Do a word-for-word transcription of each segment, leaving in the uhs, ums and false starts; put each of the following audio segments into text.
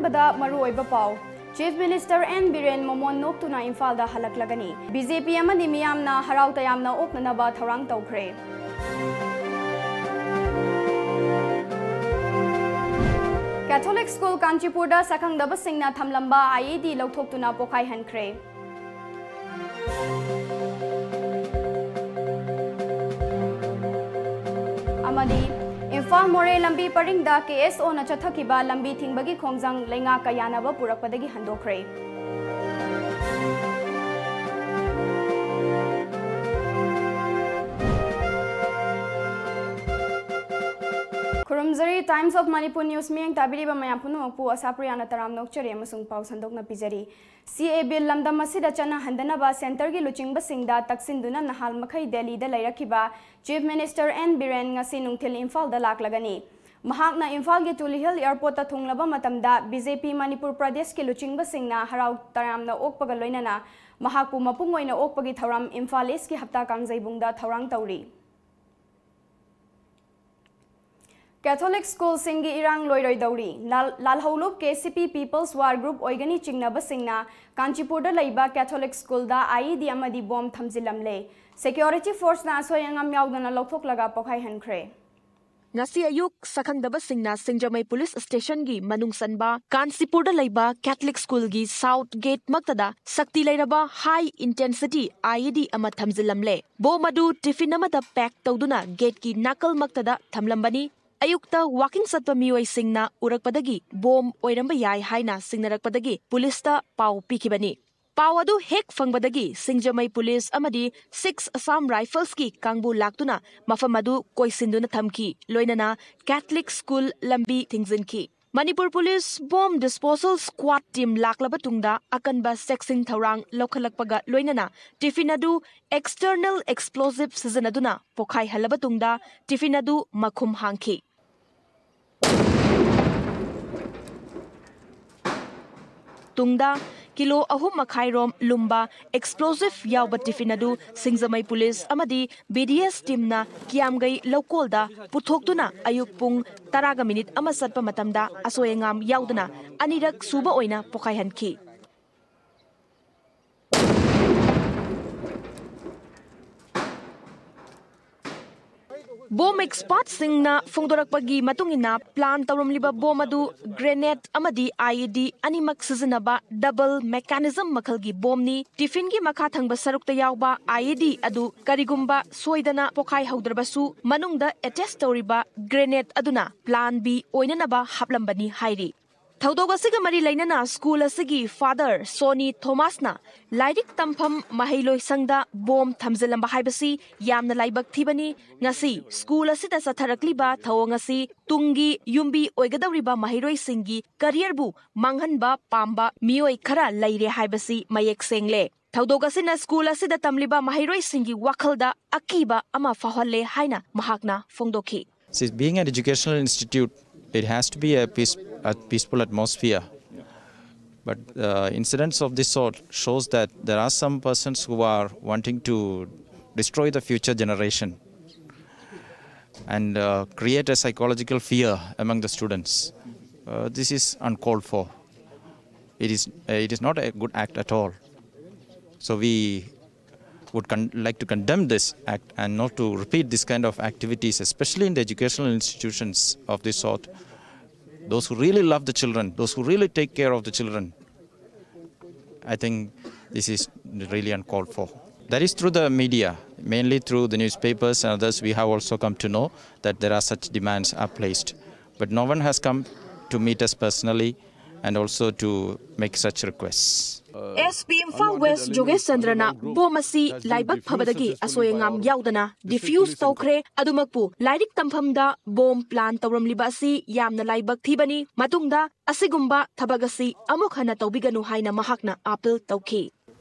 ꯗ ꯃꯔꯨꯑꯣꯏꯕ ꯄꯥꯎ꯫ Chief Minister N Biren ꯃꯃꯣꯟ ꯅꯣꯛꯇꯨꯅ ꯏꯝꯐꯥꯜꯗ ꯍꯜꯂꯛꯂꯒꯅꯤ꯫ ꯕꯤ ꯖꯦ ꯄꯤ ꯑꯃꯗꯤ ꯃꯤꯌꯥꯝꯅ ꯍꯔꯥꯎ ꯇꯌꯥꯝꯅ ꯑꯣꯛꯅꯅꯕ ꯊꯧꯔꯥꯡ ꯇꯧꯈ꯭ꯔꯦ꯫ Catholic School ꯀꯥꯟꯆꯤꯄꯨꯔꯗ ꯁꯛꯈꯪꯗꯕꯁꯤꯡꯅ ꯊꯝꯂꯝꯕ I E D ꯂꯧꯊꯣꯛꯇꯨꯅ ꯄꯣꯈꯥꯏꯍꯟꯈ꯭ꯔꯦ꯫ ꯑꯃꯗꯤ ꯏꯝꯐꯥꯜ ꯃꯣꯔꯦ ꯂꯝꯕꯤ ꯄꯔꯤꯡꯗ K S O ꯅ ꯆꯠꯊꯈꯤꯕ ꯂꯝꯕꯤ ꯊꯤꯡꯕꯒꯤ ꯈꯣꯡꯖꯪ ꯂꯩꯉꯥꯛꯀ ꯌꯥꯅꯕ ꯄꯨꯔꯛꯄꯗꯒꯤ ꯍꯟꯗꯣꯛꯈ꯭ꯔꯦ꯫ ꯈꯨꯔꯨꯝꯖꯔꯤ꯫ Times of Manipur News ꯃꯤꯠꯌꯦꯡ ꯇꯥꯕꯤꯔꯤꯕ ꯃꯌꯥꯝ ꯄꯨꯝꯅꯃꯛꯄꯨ ꯑꯁꯥꯄ꯭ꯔꯤꯌꯥꯅ ꯇꯔꯥꯝꯅ ꯑꯣꯛꯆꯔꯤ ꯑꯃꯁꯨꯡ ꯄꯥꯎ ꯁꯟꯗꯣꯛꯅ ꯄꯤꯖꯔꯤ꯫ C A A Bill ꯂꯝꯗꯝ ꯑꯁꯤꯗ ꯆꯠꯅꯍꯟꯗꯅꯕ centre ꯒꯤ ꯂꯨꯆꯤꯡꯕꯁꯤꯡꯗ ꯇꯛꯁꯤꯟꯗꯨꯅ ꯅꯍꯥꯜ ꯃꯈꯩ ꯗꯦꯜꯂꯤꯗ ꯂꯩꯔꯛꯈꯤꯕ Chief Minister N ꯕꯤꯔꯦꯟ ꯉꯁꯤ ꯅꯨꯡꯊꯤꯜ ꯏꯝꯐꯥꯜꯗ ꯂꯥꯛꯂꯒꯅꯤ꯫ ꯃꯍꯥꯛꯅ ꯏꯝꯐꯥꯜꯒꯤ ꯇꯨꯂꯤꯍꯤꯜ Airport ꯇ ꯊꯨꯡꯂꯕ ꯃꯇꯝꯗ B J P ꯃꯅꯤꯄꯨꯔ ꯄ꯭ꯔꯗꯦꯁꯀꯤ ꯂꯨꯆꯤꯡꯕꯁꯤꯡꯅ ꯍꯔꯥꯎ ꯇꯌꯥꯝꯅ ꯑꯣꯛꯄꯒ ꯂꯣꯏꯅꯅ ꯃꯍꯥꯛꯄꯨ ꯃꯄꯨꯡ ꯑꯣꯏꯅ ꯑꯣꯛꯄꯒꯤ ꯊꯧꯔꯝ ꯏꯝꯐꯥꯜ East ꯀꯤ ꯍꯞꯇꯥ ꯀꯥꯡꯖꯩꯕꯨꯡꯗ ꯊꯧꯔꯥꯡ ꯇꯧꯔꯤ꯫ Catholic School ꯁꯤꯡꯒꯤ ꯏꯔꯥꯡ ꯂꯣꯏꯔꯣꯏꯗꯧꯔꯤ꯫ ꯂꯥꯜ-, ꯂꯥꯜꯍꯧꯂꯨꯞ K C P People's War Group ꯑꯣꯏꯒꯅꯤ ꯆꯤꯡꯅꯕꯁꯤꯡꯅ ꯀꯥꯟꯆꯤꯄꯨꯔꯗ ꯂꯩꯕ Catholic School the I E D ꯑꯃꯗꯤ bomb ꯊꯝꯖꯤꯜꯂꯝꯂꯦ꯫ Security force ꯅ ꯑꯁꯣꯏ ꯑꯉꯥꯝ ꯌꯥꯎꯗꯅ ꯂꯧꯊꯣꯛꯂꯒ ꯄꯣꯈꯥꯏꯍꯟꯈ꯭ꯔꯦ꯫ ꯉꯁꯤ ꯑꯌꯨꯛ ꯁꯛꯈꯪꯗꯕꯁꯤꯡꯅ ꯁꯤꯡꯖꯃꯩ Police Station ꯒꯤ ꯃꯅꯨꯡ ꯆꯟꯕ ꯀꯥꯟꯆꯤꯄꯨꯔꯗ ꯂꯩꯕ Catholic School ꯒꯤ South Gate ꯃꯛꯇꯗ ꯁꯛꯇꯤ ꯂꯩꯔꯕ high intensity I E D ꯑꯃ ꯊꯝꯖꯤꯜꯂꯝꯂꯦ꯫ Bomb ꯑꯗꯨ tiffin ꯑꯃꯗ pack ꯇꯧꯗꯨꯅ gate ꯀꯤ ꯅꯥꯀꯜ ꯃꯛꯇꯗ ꯊꯝꯂꯝꯕꯅꯤ꯫ ꯑꯌꯨꯛꯇ walking ꯆꯠꯄ ꯃꯤꯑꯣꯏꯁꯤꯡꯅ ꯎꯔꯛꯄꯗꯒꯤ bomb ꯑꯣꯏꯔꯝꯕ ꯌꯥꯏ ꯍꯥꯏꯅ ꯆꯤꯡꯅꯔꯛꯄꯗꯒꯤ police ꯇ ꯄꯥꯎ ꯄꯤꯈꯤꯕꯅꯤ꯫ ꯄꯥꯎ ꯑꯗꯨ ꯍꯦꯛ ꯐꯪꯕꯗꯒꯤ ꯁꯤꯡꯖꯃꯩ Police ꯑꯃꯗꯤ Six Assam Rifles ꯀꯤ ꯀꯥꯡꯕꯨ ꯂꯥꯛꯇꯨꯅ ꯃꯐꯝ ꯑꯗꯨ ꯀꯣꯏꯁꯤꯟꯗꯨꯅ ꯊꯝꯈꯤ, ꯂꯣꯏꯅꯅ Catholic School ꯂꯝꯕꯤ ꯊꯤꯡꯖꯤꯟꯈꯤ꯫ Manipur Police Bomb Disposal Squad team ꯂꯥꯛꯂꯕ ꯇꯨꯡꯗ ꯑꯀꯟꯕ ꯆꯦꯛꯁꯤꯟ ꯊꯧꯔꯥꯡ ꯂꯧꯈꯠꯂꯛꯄꯒ ꯂꯣꯏꯅꯅ tiffin ꯑꯗꯨ external explosive ꯁꯤꯖꯤꯟꯅꯗꯨꯅ ꯄꯣꯈꯥꯏꯍꯜꯂꯕ ꯇꯨꯡꯗ tiffin ꯑꯗꯨ ꯃꯈꯨꯝ ꯍꯥꯡꯈꯤ꯫ ꯇꯨꯡꯗ ꯀꯤꯂꯣ ꯑꯍꯨꯝ ꯃꯈꯥꯏ ꯔꯣꯝ ꯂꯨꯝꯕ ꯑꯦꯛꯁꯄ꯭ꯂꯣꯁꯤꯚ ꯌꯥꯎꯕ ꯇꯤꯐꯤꯟ ꯑꯗꯨ ꯁꯤꯡꯖꯃꯩ ꯄꯨꯂꯤꯁ ꯑꯃꯗꯤ ꯕꯤ ꯗꯤ ꯑꯦꯁ ꯇꯤꯝꯅ ꯀꯤꯌꯥꯝꯒꯩ ꯂꯧꯀꯣꯜꯗ ꯄꯨꯊꯣꯛꯇꯨꯅ ꯑꯌꯨꯛ ꯄꯨꯡ ꯇꯔꯥꯒ ꯃꯤꯅꯤꯠ ꯑꯃ ꯆꯠꯄ ꯃꯇꯝꯗ ꯑꯁꯣꯏ ꯑꯉꯥꯝ ꯌꯥꯎꯗꯅ ꯑꯅꯤꯔꯛ ꯁꯨꯕ ꯑꯣꯏꯅ ꯄꯣꯈꯥꯏꯍꯟꯈꯤ꯫ ꯕꯣꯝ ꯑꯦꯛꯁꯄꯥꯔꯠꯁꯤꯡꯅ ꯐꯣꯡꯗꯣꯔꯛꯄꯒꯤ ꯃꯇꯨꯡ ꯏꯟꯅ, ꯄ꯭ꯂꯥꯟ ꯇꯧꯔꯝꯂꯤꯕ ꯕꯣꯝ ꯑꯗꯨ ꯒ꯭ꯔꯦꯅꯦꯗ ꯑꯃꯗꯤ ꯑꯥꯏ ꯏ ꯗꯤ ꯑꯅꯤꯃꯛ ꯁꯤꯖꯤꯟꯅꯕ ꯗꯕꯜ ꯃꯦꯀꯥꯅꯤꯖꯝ ꯃꯈꯜꯒꯤ ꯕꯣꯝꯅꯤ꯫ ꯇꯤꯐꯤꯟꯒꯤ ꯃꯈꯥ ꯊꯪꯕ ꯁꯔꯨꯛꯇ ꯌꯥꯎꯕ ꯑꯥꯏ ꯏ ꯗꯤ ꯑꯗꯨ ꯀꯔꯤꯒꯨꯝꯕ ꯁꯣꯏꯗꯅ ꯄꯣꯈꯥꯏꯍꯧꯗ꯭ꯔꯕꯁꯨ, ꯃꯅꯨꯡꯗ ꯑꯦꯇꯦꯆ ꯇꯧꯔꯤꯕ ꯒ꯭ꯔꯦꯅꯦꯗ ꯑꯗꯨꯅ ꯄ꯭ꯂꯥꯟ ꯕꯤ ꯑꯣꯏꯅꯅꯕ ꯍꯥꯞꯂꯝꯕꯅꯤ ꯍꯥꯏꯔꯤ꯫ ꯊꯧꯗꯣꯛ ꯑꯁꯤꯒ ꯃꯔꯤ ꯂꯩꯅꯅ ꯁ꯭ꯀꯨꯜ ꯑꯁꯤꯒꯤ ꯐꯥꯗꯔ ꯁꯣꯅꯤ ꯊꯣꯃꯥꯁꯅ ꯂꯥꯏꯔꯤꯛ ꯇꯝꯐꯝ ꯃꯍꯩꯂꯣꯏꯁꯪꯗ ꯕꯣꯝ ꯊꯝꯖꯤꯜꯂꯝꯕ ꯍꯥꯏꯕꯁꯤ ꯌꯥꯝꯅ ꯂꯥꯏꯕꯛ ꯊꯤꯕꯅꯤ꯫ ꯉꯁꯤ ꯁ꯭ꯀꯨꯜ ꯑꯁꯤꯗ ꯆꯠꯊꯔꯛꯂꯤꯕ ꯊꯧꯑꯣꯡ ꯑꯁꯤ ꯇꯨꯡꯒꯤ ꯌꯨꯝꯕꯤ ꯑꯣꯏꯒꯗꯧꯔꯤꯕ ꯃꯍꯩꯔꯣꯏꯁꯤꯡꯒꯤ ꯀꯔꯤꯌꯔꯕꯨ ꯃꯥꯡꯍꯟꯕ ꯄꯥꯝꯕ ꯃꯤꯑꯣꯏ ꯈꯔ ꯂꯩꯔꯦ ꯍꯥꯏꯕꯁꯤ ꯃꯌꯦꯛ ꯁꯦꯡꯂꯦ꯫ ꯊꯧꯗꯣꯛ ꯑꯁꯤꯅ ꯁ꯭ꯀꯨꯜ ꯑꯁꯤꯗ ꯇꯝꯂꯤꯕ ꯃꯍꯩꯔꯣꯏꯁꯤꯡꯒꯤ ꯋꯥꯈꯜꯗ ꯑꯀꯤꯕ ꯑꯃ ꯐꯥꯎꯍꯜꯂꯦ ꯍꯥꯏꯅ ꯃꯍꯥꯛꯅ ꯐꯣꯡꯗꯣꯛꯈꯤ꯫ See, being an educational institute, it has to be a peace, a peaceful atmosphere. But uh, incidents of this sort shows that there are some persons who are wanting to destroy the future generation and uh, create a psychological fear among the students. Uh, this is uncalled for. It is, uh, it is not a good act at all. So we would con- like to condemn this act and not to repeat this kind of activities, especially in the educational institutions of this sort. Those who really love the children, those who really take care of the children, I think this is really uncalled for. That is through the media, mainly through the newspapers and others, we have also come to know that there are such demands are placed. But no one has come to meet us personally and also to make such requests. S P Imphal west ꯖꯣꯒꯦꯁ ꯆꯟꯗ꯭ꯔꯅ bomb ꯑꯁꯤ ꯂꯥꯏꯕꯛ ꯐꯕꯗꯒꯤ ꯑꯁꯣꯏ ꯑꯉꯥꯝ ꯌꯥꯎꯗꯅ ꯗꯤꯐ꯭ꯌꯨꯁ ꯇꯧꯈ꯭ꯔꯦ꯫ ꯑꯗꯨꯃꯛꯄꯨ ꯂꯥꯏꯔꯤꯛ ꯇꯝꯐꯝꯗ ꯕꯣꯝ ꯄ꯭ꯂꯥꯟ ꯇꯧꯔꯝꯂꯤꯕ ꯑꯁꯤ ꯌꯥꯝꯅ ꯂꯥꯏꯕꯛ ꯊꯤꯕꯅꯤ꯫ ꯃꯇꯨꯡꯗ ꯑꯁꯤꯒꯨꯝꯕ ꯊꯕꯛ ꯑꯁꯤ ꯑꯃꯨꯛ ꯍꯟꯅ ꯇꯧꯕꯤꯒꯅꯨ ꯍꯥꯏꯅ ꯃꯍꯥꯛꯅ ꯑꯥꯄꯤꯜ ꯇꯧꯈꯤ꯫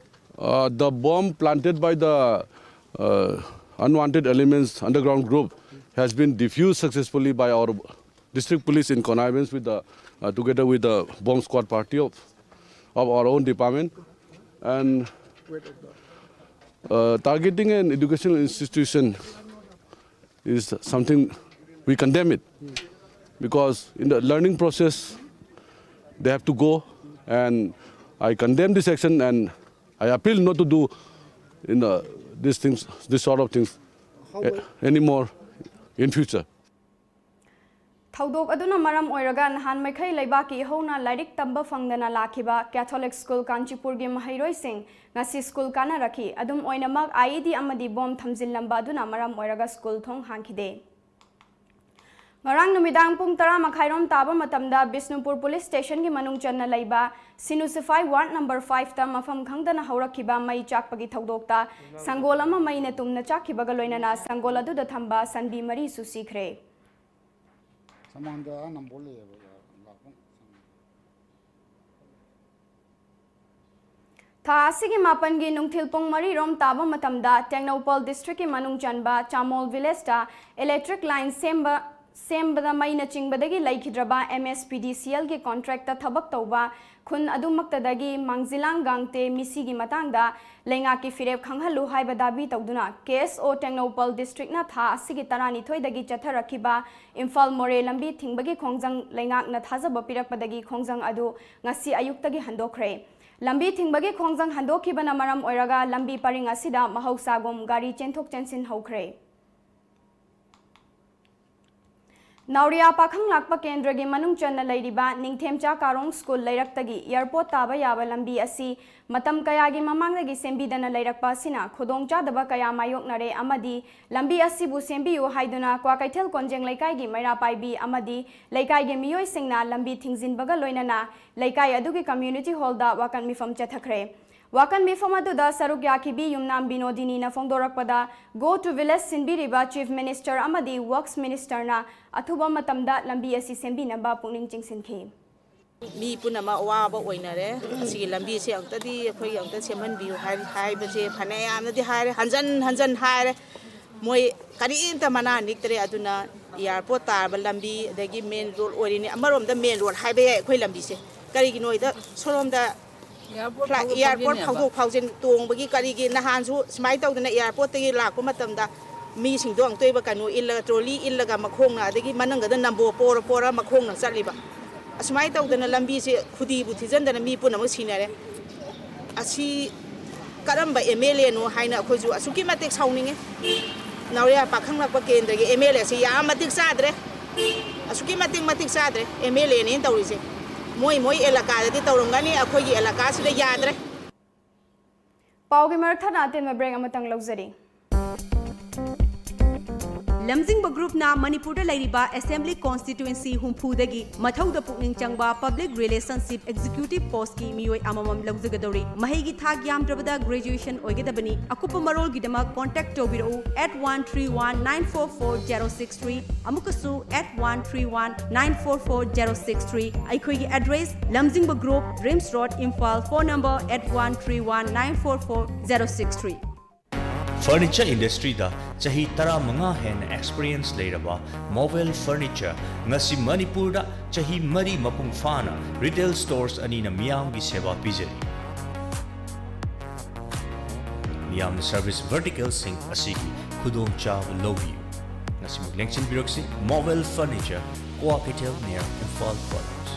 Uh, the bomb planted by the uh, unwanted elements underground group has been defused successfully by our district police in connivance with the, uh, together with the bomb squad party of of our own department. And uh, targeting an educational institution is something we condemn it, because in the learning process, they have to go, and I condemn this action, and I appeal not to do in the, these things, this sort of things, eh, anymore in future. ꯊꯧꯗꯣꯛ ꯑꯗꯨꯅ ꯃꯔꯝ ꯑꯣꯏꯔꯒ ꯅꯍꯥꯟ ꯃꯈꯩ ꯂꯩꯕꯥꯛꯀꯤ ꯏꯍꯧꯅ ꯂꯥꯏꯔꯤꯛ ꯇꯝꯕ ꯐꯪꯗꯅ ꯂꯥꯛꯈꯤꯕ ꯀꯦꯊꯣꯂꯤꯛ ꯁ꯭ꯀꯨꯜ ꯀꯥꯟꯆꯤꯄꯨꯔꯒꯤ ꯃꯍꯩꯔꯣꯏꯁꯤꯡ ꯉꯁꯤ ꯁ꯭ꯀꯨꯜ ꯀꯥꯅꯔꯛꯈꯤ꯫ ꯑꯗꯨꯝ ꯑꯣꯏꯅꯃꯛ, IED ꯑꯃꯗꯤ ꯕꯣꯝ ꯊꯝꯖꯤꯜꯂꯝꯕ ꯑꯗꯨꯅ ꯃꯔꯝ ꯑꯣꯏꯔꯒ ꯁ꯭ꯀꯨꯜ ꯊꯣꯡ ꯍꯥꯡꯈꯤꯗꯦ꯫ ꯉꯔꯥꯡ ꯅꯨꯃꯤꯗꯥꯡ ꯄꯨꯡ ꯇꯔꯥ ꯃꯈꯥꯏꯔꯣꯝ ꯇꯥꯕ ꯃꯇꯝꯗ ꯕꯤꯁꯅꯨꯄꯨꯔ ꯄꯨꯂꯤꯁ ꯁ꯭ꯇꯦꯁꯟꯒꯤ ꯃꯅꯨꯡ ꯆꯟꯅ ꯂꯩꯕ ꯁꯤꯅꯨ ꯁꯤꯐꯥꯏ ꯋꯥꯔꯗ ꯅꯝꯕꯔ ꯐꯥꯏꯚꯇ ꯃꯐꯝ ꯈꯪꯗꯅ ꯍꯧꯔꯛꯈꯤꯕ ꯃꯩ ꯆꯥꯛꯄꯒꯤ ꯊꯧꯗꯣꯛꯇ ꯁꯪꯒꯣꯜ ꯑꯃ ꯃꯩꯅ ꯇꯨꯝꯅ ꯆꯥꯛꯈꯤꯕꯒ ꯂꯣꯏꯅꯅ ꯁꯪꯒꯣꯜ ꯑꯗꯨꯗ ꯊꯝꯕ ꯁꯟꯕꯤ ꯃꯔꯤꯁꯨ ꯁꯤꯈ꯭ꯔꯦ꯫ ꯁꯃꯥꯟꯗ ꯑꯥ ꯅꯝꯕꯣꯜ ꯂꯩꯌꯦꯕ, ꯂꯥꯛꯄ꯫ ꯊꯥ ꯑꯁꯤꯒꯤ ꯃꯥꯄꯟꯒꯤ ꯅꯨꯡꯊꯤꯜ ꯄꯨꯡ ꯃꯔꯤꯔꯣꯝ ꯇꯥꯕ ꯃꯇꯝꯗ ꯇꯦꯡꯅꯧꯄꯜ ꯗꯤꯁꯇ꯭ꯔꯤꯛꯀꯤ ꯃꯅꯨꯡ ꯆꯟꯕ ꯆꯥꯃꯣꯜ ꯚꯤꯂꯦꯖꯇ ꯏꯂꯦꯛꯇ꯭ꯔꯤꯛ ꯂꯥꯏꯟ ꯁꯦꯝꯕ ꯁꯦꯝꯕꯗ ꯃꯩꯅ ꯆꯤꯡꯕꯗꯒꯤ ꯂꯩꯈꯤꯗ꯭ꯔꯕ MSPDCLꯒꯤ ꯀꯣꯟꯇ꯭ꯔꯦꯛꯇ ꯊꯕꯛ ꯇꯧꯕ ꯈꯨꯟ ꯑꯗꯨꯃꯛꯇꯗꯒꯤ ꯃꯥꯡꯖꯤꯂꯥꯡ ꯒꯥꯡꯇꯦ ꯃꯤꯁꯤꯒꯤ ꯃꯇꯥꯡꯗ ꯂꯩꯉꯥꯛꯀꯤ ꯐꯤꯔꯦꯞ ꯈꯪꯍꯜꯂꯨ ꯍꯥꯏꯕ ꯗꯥꯕꯤ ꯇꯧꯗꯨꯅ KSO ꯇꯦꯡꯅꯧꯄꯜ ꯗꯤꯁꯇ꯭ꯔꯤꯛꯅ ꯊꯥ ꯑꯁꯤꯒꯤ ꯇꯔꯥꯅꯤꯊꯣꯏꯗꯒꯤ ꯆꯠꯊꯔꯛꯈꯤꯕ ꯏꯝꯐꯥꯜ ꯃꯣꯔꯦ ꯂꯝꯕꯤ ꯊꯤꯡꯕꯒꯤ ꯈꯣꯡꯖꯪ ꯂꯩꯉꯥꯛꯅ ꯊꯥꯖꯕ ꯄꯤꯔꯛꯄꯗꯒꯤ ꯈꯣꯡꯖꯪ ꯑꯗꯨ ꯉꯁꯤ ꯑꯌꯨꯛꯇꯒꯤ ꯍꯟꯗꯣꯛꯈ꯭ꯔꯦ꯫ ꯂꯝꯕꯤ ꯊꯤꯡꯕꯒꯤ ꯈꯣꯡꯖꯪ ꯍꯟꯗꯣꯛꯈꯤꯕꯅ ꯃꯔꯝ ꯑꯣꯏꯔꯒ ꯂꯝꯕꯤ ꯄꯔꯤꯡ ꯑꯁꯤꯗ ꯃꯍꯧꯁꯥꯒꯨꯝ ꯒꯥꯔꯤ ꯆꯦꯟꯊꯣꯛ ꯆꯦꯟꯁꯤꯟ ꯍꯧꯈ꯭ꯔꯦ꯫ ꯅꯥꯎꯔꯤꯌꯥ ꯄꯥꯈꯪ ꯂꯥꯛꯄ ꯀꯦꯟꯗ꯭ꯔꯒꯤ ꯃꯅꯨꯡ ꯆꯟꯅ ꯂꯩꯔꯤꯕ ꯅꯤꯡꯊꯦꯝꯆꯥ ꯀꯥꯔꯣꯡ ꯁ꯭ꯀꯨꯜ ꯂꯩꯔꯛꯇꯒꯤ ꯑꯦꯌꯔꯄꯣꯔꯠ ꯇꯥꯕ ꯌꯥꯕ ꯂꯝꯕꯤ ꯑꯁꯤ ꯃꯇꯝ ꯀꯌꯥꯒꯤ ꯃꯃꯥꯡꯗꯒꯤ ꯁꯦꯝꯕꯤꯗꯅ ꯂꯩꯔꯛꯄ ꯑꯁꯤꯅ ꯈꯨꯗꯣꯡꯆꯥꯗꯕ ꯀꯌꯥ ꯃꯥꯌꯣꯛꯅꯔꯦ ꯑꯃꯗꯤ ꯂꯝꯕꯤ ꯑꯁꯤꯕꯨ ꯁꯦꯝꯕꯤꯌꯨ ꯍꯥꯏꯗꯨꯅ ꯀ꯭ꯋꯥꯀꯩꯊꯦꯜ ꯀꯣꯟꯖꯦꯡ ꯂꯩꯀꯥꯏꯒꯤ ꯃꯩꯔꯥ ꯄꯥꯏꯕꯤ ꯑꯃꯗꯤ ꯂꯩꯀꯥꯏꯒꯤ ꯃꯤꯑꯣꯏꯁꯤꯡꯅ ꯂꯝꯕꯤ ꯊꯤꯡꯖꯤꯟꯕꯒ ꯂꯣꯏꯅꯅ ꯂꯩꯀꯥꯏ ꯑꯗꯨꯒꯤ ꯀꯝꯃ꯭ꯌꯨꯅꯤꯇꯤ ꯍꯣꯜꯗ ꯋꯥꯀꯠ ꯃꯤꯐꯝ ꯆꯠꯊꯈ꯭ꯔꯦ꯫ ꯋꯥꯀꯠ ꯃꯤꯐꯝ ꯑꯗꯨꯗ ꯁꯔꯨꯛ ꯌꯥꯈꯤꯕꯤ ꯌꯨꯝꯅꯥꯝ ꯕꯤꯅꯣꯗꯤꯅꯤꯅ ꯐꯣꯡꯗꯣꯔꯛꯄꯗ, Go to Village ꯁꯤꯟꯕꯤꯔꯤꯕ Chief Minister ꯑꯃꯗꯤ Works Ministerꯅ ꯑꯊꯨꯕ ꯃꯇꯝꯗ ꯂꯝꯕꯤ ꯑꯁꯤ ꯁꯦꯝꯕꯤꯅꯕ ꯄꯨꯛꯅꯤꯡ ꯆꯤꯡꯁꯤꯟꯈꯤ꯫ ꯃꯤ ꯄꯨꯝꯅꯃꯛ ꯑꯋꯥꯕ ꯑꯣꯏꯅꯔꯦ꯫ ꯑꯁꯤꯒꯤ ꯂꯝꯕꯤꯁꯦ ꯑꯃꯨꯛꯇꯗꯤ ꯑꯩꯈꯣꯏꯒꯤ ꯑꯃꯨꯛꯇ ꯁꯦꯝꯍꯟꯕꯤꯌꯨ ꯍꯥꯏ-, ꯍꯥꯏꯕꯁꯦ ꯐꯅꯌꯥꯝꯅꯗꯤ ꯍꯥꯏꯔꯦ, ꯍꯟꯖꯟ ꯍꯟꯖꯟ ꯍꯥꯏꯔꯦ꯫ ꯃꯣꯏ ꯀꯔꯤꯝꯇ ꯃꯅꯥ ꯅꯤꯛꯇ꯭ꯔꯦ꯫ ꯑꯗꯨꯅ ꯑꯦꯌꯥꯔꯄꯣꯔꯠ ꯇꯥꯔꯕ ꯂꯝꯕꯤ, ꯑꯗꯒꯤ ꯃꯦꯟ ꯔꯣꯗ ꯑꯣꯏꯔꯤꯅꯤ, ꯑꯃꯔꯣꯝꯗ ꯃꯦꯟ ꯔꯣꯗ ꯍꯥꯏꯕ ꯌꯥꯏ ꯑꯩꯈꯣꯏ ꯂꯝꯕꯤꯁꯦ꯫ ꯀꯔꯤꯒꯤꯅꯣ ꯍꯥꯏꯗ ꯁꯣꯔꯣꯝꯗ Flight, airport ꯐꯥꯎꯗꯣꯛ ꯐꯥꯎꯖꯤꯟ ꯇꯣꯡꯕꯒꯤ ꯀꯔꯤꯒꯤ ꯅꯍꯥꯟꯁꯨ ꯁꯨꯃꯥꯏꯅ ꯇꯧꯗꯅ airportꯇꯒꯤ ꯂꯥꯛꯄ ꯃꯇꯝꯗ ꯃꯤꯁꯤꯡꯗꯣ ꯑꯃꯨꯛꯇꯣꯏꯕ ꯀꯩꯅꯣ ꯏꯜꯂꯒ, trolley ꯏꯜꯂꯒ ꯃꯈꯣꯡꯅ, ꯑꯗꯒꯤ ꯃꯅꯨꯡꯗ ꯅꯝꯕꯣ ꯄꯣꯔ ꯄꯣꯔ ꯃꯈꯣꯡꯅ ꯆꯠꯂꯤꯕ꯫ ꯑꯁꯨꯃꯥꯏꯅ ꯇꯧꯗꯅ ꯂꯝꯕꯤꯁꯦ ꯈꯨꯗꯤꯕꯨ ꯊꯤꯖꯤꯟꯗꯅ ꯃꯤ ꯄꯨꯝꯅꯃꯛ ꯁꯤꯅꯔꯦ꯫ ꯑꯁꯤ ꯀꯔꯝꯕ MLAꯅꯣ ꯍꯥꯏꯅ ꯑꯩꯈꯣꯏꯁꯨ ꯑꯁꯨꯛꯀꯤ ꯃꯇꯤꯛ ꯁꯥꯎꯅꯤꯡꯉꯤ꯫ ꯅꯥꯎꯔꯤꯌꯥ ꯄꯥꯈꯪꯂꯛꯄ ꯀꯦꯟꯗ꯭ꯔꯒꯤ MLAꯁꯤ ꯌꯥꯝ ꯃꯇꯤꯛ ꯆꯥꯗ꯭ꯔꯦ꯫ ꯑꯁꯨꯛꯀꯤ ꯃꯇꯤꯛ ꯃꯇꯤꯛ ꯆꯥꯗ꯭ꯔꯦ꯫ MLAꯅꯦꯅ ꯇꯧꯔꯤꯁꯦ꯫ ꯃꯣꯏ ꯃꯣꯏ ꯑꯦꯂꯥꯀꯥꯗꯗꯤ ꯇꯧꯔꯝꯒꯅꯤ, ꯑꯩꯈꯣꯏꯒꯤ ꯑꯦꯂꯥꯀꯥꯁꯤꯗ ꯌꯥꯗ꯭ꯔꯦ꯫ ꯄꯥꯎꯒꯤ ꯃꯔꯛ ꯊꯠꯅ ꯑꯇꯦꯟꯕ break ꯑꯃꯇꯪ ꯂꯧꯖꯔꯤ꯫ ꯂꯝꯖꯤꯡꯕ groupꯅ ꯃꯅꯤꯄꯨꯔꯗ ꯂꯩꯔꯤꯕ assembly constituency ꯍꯨꯝꯐꯨꯗꯒꯤ ꯃꯊꯧꯗ ꯄꯨꯛꯅꯤꯡ ꯆꯪꯕ public relationship executive postꯀꯤ ꯃꯤꯑꯣꯏ ꯑꯃꯃꯝ ꯂꯧꯖꯒꯗꯧꯔꯤ꯫ ꯃꯍꯩꯒꯤ ꯊꯥꯛ ꯌꯥꯝꯗ꯭ꯔꯕꯗ graduation ꯑꯣꯏꯒꯗꯕꯅꯤ꯫ ꯑꯀꯨꯞꯄ ꯃꯔꯣꯜꯒꯤꯗꯃꯛ contact ꯇꯧꯕꯤꯔꯛꯎ at one three one nine four four zero six three, ꯑꯃꯨꯛꯀꯁꯨ at one three one nine four four zero six three꯫ ꯑꯩꯈꯣꯏꯒꯤ address, ꯂꯝꯖꯤꯡꯕ group, RIMS Road, Imphal, phone number at one three one nine four four zero six three꯫ Furniture industryꯗ ꯆꯍꯤ ꯇꯔꯥꯃꯉꯥ ꯍꯦꯟꯅ experience ꯂꯩꯔꯕ Mobile Furniture ꯉꯁꯤ ꯃꯅꯤꯄꯨꯔꯗ ꯆꯍꯤ ꯃꯔꯤ ꯃꯄꯨꯡ ꯐꯥꯅ retail stores ꯑꯅꯤꯅ ꯃꯤꯌꯥꯝꯒꯤ ꯁꯦꯕꯥ ꯄꯤꯖꯔꯤ꯫ ꯃꯤꯌꯥꯝꯅ service verticalꯁꯤꯡ ꯑꯁꯤꯒꯤ ꯈꯨꯗꯣꯡꯆꯥꯕ ꯂꯧꯕꯤꯌꯨ꯫ ꯉꯁꯤꯃꯛ ꯂꯦꯡꯁꯤꯟꯕꯤꯔꯛꯁꯤ, Mobile Furniture, Kwakeithel near Imphal College꯫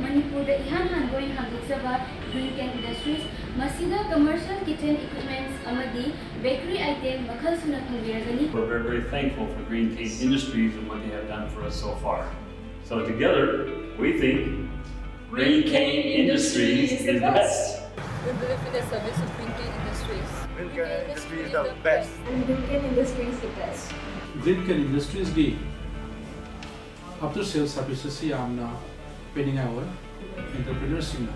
ꯃꯅꯤꯄꯨꯔꯗ ꯏꯍꯥꯟ ꯍꯥꯟꯕ ꯑꯣꯏꯅ ꯍꯥꯡꯗꯣꯛꯆꯕ Green Can Industries, ꯃꯁꯤꯗ commercial kitchen equipments ꯑꯃꯗꯤ bakery item ꯃꯈꯜ ꯁꯨꯅ ꯐꯪꯕꯤꯔꯒꯅꯤ꯫ We're very, very thankful for Green Can Industries and what they have done for us so far. So together, we think Green Can Industries is the best. We believe in the service of Green Can Industries. Green Can Industries is the best. Green Can Industries the best. Green Can Industriesꯒꯤ after sales servicesꯁꯤ ꯌꯥꯝꯅ ꯄꯦꯟꯅꯤꯡꯉꯥꯏ ꯑꯣꯏ꯫ Entrepreneurꯁꯤꯡꯅ